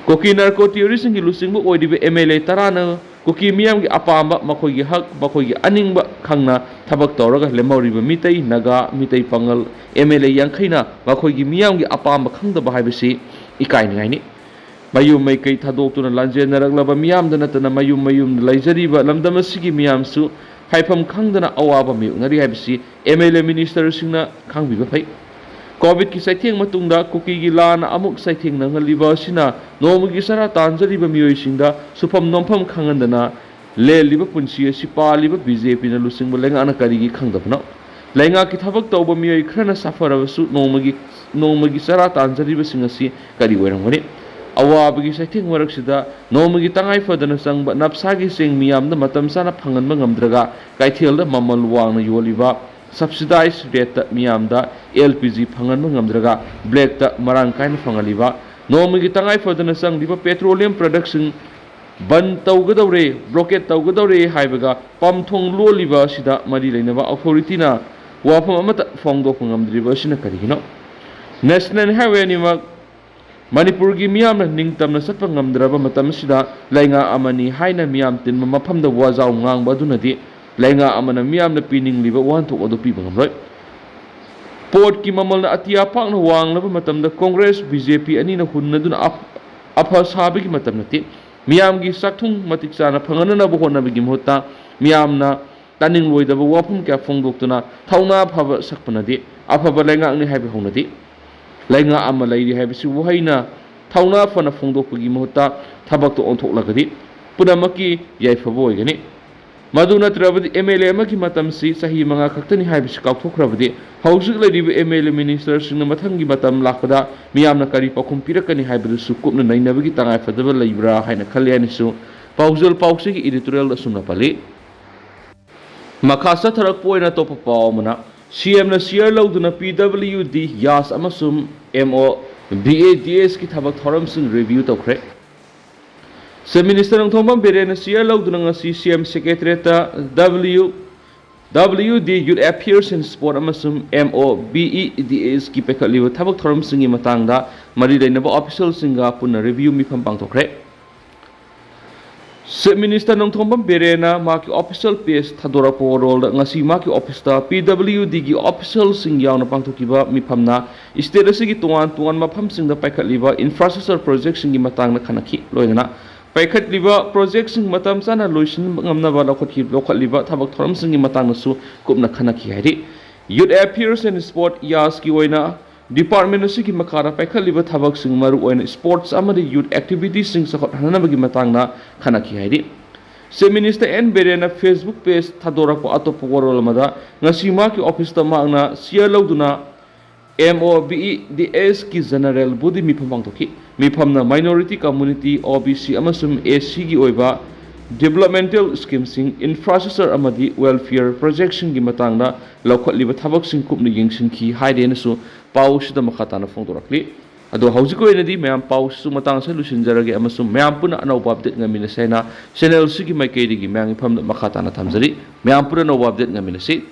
ꯀꯨꯀꯤ ꯅꯥꯔꯀꯣ ꯇꯤꯑꯣꯔꯤꯁꯤꯡꯒꯤ ꯂꯨꯆꯤꯡꯕ ꯑꯣꯏꯔꯤꯕ ꯑꯦꯝ ꯑꯦꯜ ꯑꯦ ꯇꯔꯥꯅ ꯀꯨꯀꯤ ꯃꯤꯌꯥꯝꯒꯤ ꯑꯄꯥꯝꯕ, ꯃꯈꯣꯏꯒꯤ ꯍꯛ, ꯃꯈꯣꯏꯒꯤ ꯑꯅꯤꯡꯕ ꯈꯪꯅ ꯊꯕꯛ ꯇꯧꯔꯒ ꯂꯦꯝꯍꯧꯔꯤꯕ ꯃꯤꯇꯩ, ꯅꯥꯒꯥ, ꯃꯤꯇꯩ ꯄꯥꯉꯜ, ꯑꯦꯝ ꯑꯦꯜ ꯑꯦ ꯌꯥꯡꯈꯩꯅ ꯃꯈꯣꯏꯒꯤ ꯃꯤꯌꯥꯝꯒꯤ ꯑꯄꯥꯝꯕ ꯈꯪꯗꯕ ꯍꯥꯏꯕꯁꯤ ꯏꯀꯥꯏꯅꯤꯡꯉꯥꯏꯅꯤ꯫ ꯃꯌꯨꯝ ꯃꯩꯀꯩ ꯊꯥꯗꯣꯛꯇꯨꯅ ꯂꯥꯟꯖꯦꯟꯅꯔꯛꯂꯕ ꯃꯤꯌꯥꯝꯗ ꯅꯠꯇꯅ ꯃꯌꯨꯝ ꯃꯌꯨꯝꯗ ꯂꯩꯖꯔꯤꯕ ꯂꯝꯗꯝ ꯑꯁꯤꯒꯤ ꯃꯤꯌꯥꯝꯁꯨ ꯍꯥꯏꯐꯝ ꯈꯪꯗꯅ ꯑꯋꯥꯕ ꯃꯥꯌꯣꯛꯅꯔꯤ ꯍꯥꯏꯕꯁꯤ ꯑꯦꯝ ꯑꯦꯜ ꯑꯦ ꯃꯤꯅꯤꯁꯇꯔꯁꯤꯡꯅ ꯈꯪꯕꯤꯕ ꯐꯩ꯫ ꯀꯣꯚꯤꯗꯀꯤ ꯆꯩꯊꯦꯡ ꯃꯇꯨꯡꯗ ꯀꯨꯀꯤꯒꯤ ꯂꯥꯟꯅ ꯑꯃꯨꯛ ꯆꯩꯊꯦꯡ ꯅꯪꯍꯜꯂꯤꯕ ꯑꯁꯤꯅ ꯅꯣꯡꯃꯒꯤ ꯆꯔꯥ ꯇꯥꯟꯖꯔꯤꯕ ꯃꯤꯑꯣꯏꯁꯤꯡꯗ ꯁꯨꯐꯝ ꯅꯣꯝꯐꯝ ꯈꯪꯍꯟꯗꯅ ꯂꯦꯜꯂꯤꯕ ꯄꯨꯟꯁꯤ ꯑꯁꯤ ꯄꯥꯜꯂꯤꯕ ꯕꯤ ꯖꯦ ꯄꯤꯅ ꯂꯨꯆꯤꯡꯕ ꯂꯩꯉꯥꯛꯅ ꯀꯔꯤꯒꯤ ꯈꯪꯗꯕꯅꯣ? ꯂꯩꯉꯥꯛꯀꯤ ꯊꯕꯛ ꯇꯧꯕ ꯃꯤꯑꯣꯏ ꯈꯔꯅ ꯁꯥꯐꯔꯕꯁꯨ ꯅꯣꯡꯃꯒꯤ, ꯅꯣꯡꯃꯒꯤ ꯆꯔꯥ ꯇꯥꯟꯖꯔꯤꯕꯁꯤꯡ ꯑꯁꯤ ꯀꯔꯤ ꯑꯣꯏꯔꯝꯒꯅꯤ? ꯑꯋꯥꯕꯒꯤ ꯆꯩꯊꯦꯡ ꯃꯔꯛꯁꯤꯗ ꯅꯣꯡꯃꯒꯤ ꯇꯉꯥꯏ ꯐꯗꯅ ꯆꯪꯕ ꯅꯞꯁꯥꯒꯤ ꯆꯦꯡ ꯃꯤꯌꯥꯝꯗ ꯃꯇꯝ ꯆꯥꯅ ꯐꯪꯍꯟꯕ ꯉꯝꯗ꯭ꯔꯒ ꯀꯩꯊꯦꯜꯗ ꯃꯃꯜ ꯋꯥꯡꯅ ꯌꯣꯜꯂꯤꯕ, subsidized rate ꯇ ꯃꯤꯌꯥꯝꯗ ꯑꯦꯜ ꯄꯤ ꯖꯤ ꯐꯪꯍꯟꯕ ꯉꯝꯗ꯭ꯔꯒ black ꯇ ꯃꯔꯥꯡ ꯀꯥꯏꯅ ꯐꯪꯍꯜꯂꯤꯕ, ꯅꯣꯡꯃꯒꯤ ꯇꯉꯥꯏ ꯐꯗꯅ ꯆꯪꯂꯤꯕ petroleum product ꯁꯤꯡ ꯕꯟ ꯇꯧꯒꯗꯧꯔꯦ, blockade ꯇꯧꯒꯗꯧꯔꯦ ꯍꯥꯏꯕꯒ ꯄꯝꯊꯣꯡ ꯂꯣꯜꯂꯤꯕ ꯑꯁꯤꯗ ꯃꯔꯤ ꯂꯩꯅꯕ authority ꯅ ꯋꯥꯐꯝ ꯑꯃꯠꯇ ꯐꯣꯡꯗꯣꯛꯄ ꯉꯝꯗ꯭ꯔꯤꯕ ꯑꯁꯤꯅ ꯀꯔꯤꯒꯤꯅꯣ? National highway ꯑꯅꯤꯃꯛ ꯃꯅꯤꯄꯨꯔꯒꯤ ꯃꯤꯌꯥꯝꯅ ꯅꯤꯡꯇꯝꯅ ꯆꯠꯄ ꯉꯝꯗ꯭ꯔꯕ ꯃꯇꯝ ꯑꯁꯤꯗ ꯂꯩꯉꯥꯛ ꯑꯃꯅꯤ ꯍꯥꯏꯅ ꯃꯤꯌꯥꯝ ꯇꯤꯟꯕ ꯃꯐꯝꯗ ꯋꯥꯖꯥꯎ ꯉꯥꯡꯕ ꯑꯗꯨꯅꯗꯤ ꯂꯩꯉꯥꯛ ꯑꯃꯅ ꯃꯤꯌꯥꯝꯅ ꯄꯤꯅꯤꯡꯂꯤꯕ ꯋꯥꯍꯟꯊꯣꯛ ꯑꯗꯨ ꯄꯤꯕ ꯉꯝꯂꯣꯏ꯫ ꯄꯣꯠꯀꯤ ꯃꯃꯜꯅ ꯑꯇꯤꯌꯥ ꯄꯥꯛꯅ ꯋꯥꯡꯂꯕ ꯃꯇꯝꯗ ꯀꯣꯡꯒ꯭ꯔꯦꯁ, ꯕꯤ ꯖꯦ ꯄꯤ ꯑꯅꯤꯅ ꯍꯨꯟꯅꯗꯨꯅ ꯑꯐ-, ꯑꯐ ꯁꯥꯕꯒꯤ ꯃꯇꯝ ꯅꯠꯇꯦ꯫ ꯃꯤꯌꯥꯝꯒꯤ ꯆꯥꯛꯊꯨꯡ ꯃꯇꯤꯛ ꯆꯥꯅ ꯐꯪꯍꯟꯅꯅꯕ ꯍꯣꯠꯅꯕꯒꯤ ꯃꯍꯨꯠꯇ ꯃꯤꯌꯥꯝꯅ ꯇꯥꯅꯤꯡꯂꯣꯏꯗꯕ ꯋꯥꯐꯝ ꯀꯌꯥ ꯐꯣꯡꯗꯣꯛꯇꯨꯅ ꯊꯧꯅꯥ ꯐꯕ ꯁꯛꯄꯅꯗꯤ ꯑꯐꯕ ꯂꯩꯉꯥꯛꯅꯤ ꯍꯥꯏꯕ ꯍꯧꯅꯗꯦ꯫ ꯂꯩꯉꯥꯛ ꯑꯃ ꯂꯩꯔꯤ ꯍꯥꯏꯕꯁꯤ ꯋꯥꯍꯩꯅ ꯊꯧꯅꯥ ꯐꯅ ꯐꯣꯡꯗꯣꯛꯄꯒꯤ ꯃꯍꯨꯠꯇ ꯊꯕꯛꯇ ꯑꯣꯟꯊꯣꯛꯂꯒꯗꯤ ꯄꯨꯝꯅꯃꯛꯀꯤ ꯌꯥꯏꯐꯕ ꯑꯣꯏꯒꯅꯤ꯫ ꯃꯗꯨ ꯅꯠꯇ꯭ꯔꯕꯗꯤ MLA ꯑꯃꯒꯤ ꯃꯇꯝꯁꯤ ꯆꯍꯤ ꯃꯉꯥ ꯈꯛꯇꯅꯤ ꯍꯥꯏꯕꯁꯤ ꯀꯥꯎꯊꯣꯛꯈ꯭ꯔꯕꯗꯤ ꯍꯧꯖꯤꯛ ꯂꯩꯔꯤꯕ MLA ministerꯁꯤꯡꯅ ꯃꯊꯪꯒꯤ ꯃꯇꯝ ꯂꯥꯛꯄꯗ ꯃꯤꯌꯥꯝꯅ ꯀꯔꯤ ꯄꯥꯎꯈꯨꯝ ꯄꯤꯔꯛꯀꯅꯤ ꯍꯥꯏꯕꯗꯨꯁꯨ ꯀꯨꯞꯅ ꯅꯩꯅꯕꯒꯤ ꯇꯉꯥꯏꯐꯗꯕ ꯂꯩꯕ꯭ꯔꯥ ꯍꯥꯏꯅ ꯈꯜꯂꯤ ꯍꯥꯏꯅꯁꯨ ꯄꯥꯎꯖꯦꯜ ꯄꯥꯎꯆꯦꯒꯤ editorialꯗ ꯑꯁꯨꯝꯅ ꯄꯜꯂꯤ꯫ ꯃꯈꯥ ꯆꯠꯊꯔꯛꯄ ꯑꯣꯏꯅ ꯑꯇꯣꯞꯄ ꯄꯥꯎ ꯑꯃꯅ, CMꯅ share ꯂꯧꯗꯨꯅ PWD, YAS ꯑꯃꯁꯨꯡ MOBADSꯀꯤ ꯊꯕꯛ ꯊꯧꯔꯝꯁꯤꯡ review ꯇꯧꯈ꯭ꯔꯦ꯫ Chief Minister ꯅꯣꯡꯊꯣꯝꯕꯝ ꯕꯤꯔꯦꯟꯅ share ꯂꯧꯗꯨꯅ ꯉꯁꯤ CM Secretariatꯇ W, WD, Youth Affairs and Sport ꯑꯃꯁꯨꯡ MOBADSꯀꯤ ꯄꯥꯏꯈꯠꯂꯤꯕ ꯊꯕꯛ ꯊꯧꯔꯝꯁꯤꯡꯒꯤ ꯃꯇꯥꯡꯗ ꯃꯔꯤ ꯂꯩꯅꯕ officialꯁꯤꯡꯒ ꯄꯨꯟꯅ review ꯃꯤꯐꯝ ꯄꯥꯡꯊꯣꯛꯈ꯭ꯔꯦ꯫ Chief Minister ꯅꯣꯡꯊꯣꯝꯕꯝ ꯕꯤꯔꯦꯟꯅ ꯃꯍꯥꯛꯀꯤ official page ꯊꯥꯗꯣꯔꯛꯄ ꯋꯥꯔꯣꯜꯗ ꯉꯁꯤ ꯃꯍꯥꯛꯀꯤ officeꯇ PWDꯒꯤ officialꯁꯤꯡ ꯌꯥꯎꯅ ꯄꯥꯡꯊꯣꯛꯈꯤꯕ ꯃꯤꯐꯝꯅ state ꯑꯁꯤꯒꯤ ꯇꯣꯉꯥꯟ ꯇꯣꯉꯥꯟꯕ ꯃꯐꯝꯁꯤꯡꯗ ꯄꯥꯏꯈꯠꯂꯤꯕ infrastructure projectꯁꯤꯡꯒꯤ ꯃꯇꯥꯡꯗ ꯈꯟꯅꯈꯤ꯫ ꯂꯣꯏꯅꯅ ꯄꯥꯏꯈꯠꯂꯤꯕ projectꯁꯤꯡ ꯃꯇꯝ ꯆꯥꯅ ꯂꯣꯏꯁꯤꯟꯕ ꯉꯝꯅꯕ ꯂꯧꯈꯠꯈꯤ-, ꯂꯧꯈꯠꯂꯤꯕ ꯊꯕꯛ ꯊꯧꯔꯝꯁꯤꯡꯒꯤ ꯃꯇꯥꯡꯗꯁꯨ ꯀꯨꯞꯅ ꯈꯟꯅꯈꯤ ꯍꯥꯏꯔꯤ꯫ Youth Affairs and Sport, YASꯀꯤ ꯑꯣꯏꯅ department ꯑꯁꯤꯒꯤ ꯃꯈꯥꯗ ꯄꯥꯏꯈꯠꯂꯤꯕ ꯊꯕꯛꯁꯤꯡ, ꯃꯔꯨꯑꯣꯏꯅ sports ꯑꯃꯗꯤ youth activitiesꯁꯤꯡ ꯆꯥꯎꯈꯠꯍꯟꯅꯕꯒꯤ ꯃꯇꯥꯡꯗ ꯈꯟꯅꯈꯤ ꯍꯥꯏꯔꯤ꯫ Chief Minister ꯑꯦꯟ ꯕꯤꯔꯦꯟꯅ Facebook page ꯊꯥꯗꯣꯔꯛꯄ ꯑꯇꯣꯞꯄ ꯋꯥꯔꯣꯜ ꯑꯃꯗ ꯉꯁꯤ ꯃꯍꯥꯛꯀꯤ officeꯇ ꯃꯍꯥꯛꯅ share ꯂꯧꯗꯨꯅ MOBADSꯀꯤ general body ꯃꯤꯐꯝ ꯄꯥꯡꯊꯣꯛꯈꯤ꯫ ꯃꯤꯐꯝꯅ minority community, OBC ꯑꯃꯁꯨꯡ SCꯒꯤ ꯑꯣꯏꯕ developmental schemeꯁꯤꯡ, infrastructure ꯑꯃꯗꯤ welfare projectꯁꯤꯡꯒꯤ ꯃꯇꯥꯡꯗ ꯂꯧꯈꯠꯂꯤꯕ ꯊꯕꯛꯁꯤꯡ ꯀꯨꯞꯅ ꯌꯦꯡꯁꯤꯟꯈꯤ ꯍꯥꯏꯔꯦꯅꯁꯨ ꯄꯥꯎꯁꯤꯗ ꯃꯈꯥ ꯇꯥꯅ ꯐꯣꯡꯗꯣꯔꯛꯂꯤ꯫ ꯑꯗꯣ ꯍꯧꯖꯤꯛꯀꯤ ꯑꯣꯏꯅꯗꯤ ꯃꯌꯥꯝ ꯄꯥꯎꯁꯤꯁꯨ ꯃꯇꯥꯡ ꯑꯁꯤꯗ ꯂꯣꯏꯁꯤꯟꯖꯔꯒꯦ ꯑꯃꯁꯨꯡ ꯃꯌꯥꯝ ꯄꯨꯟꯅ ꯑꯅꯧꯕ update ꯉꯥꯏꯃꯤꯟꯅꯁꯦ ꯍꯥꯏꯅ channelꯁꯤꯒꯤ ꯃꯥꯏꯀꯩꯗꯒꯤ ꯃꯌꯥꯝꯒꯤ ꯐꯝꯗ ꯃꯈꯥ ꯇꯥꯅ ꯊꯝꯖꯔꯤ꯫ ꯃꯌꯥꯝ ꯄꯨꯟꯅ ꯑꯅꯧꯕ update ꯉꯥꯏꯃꯤꯟꯅꯁꯤ꯫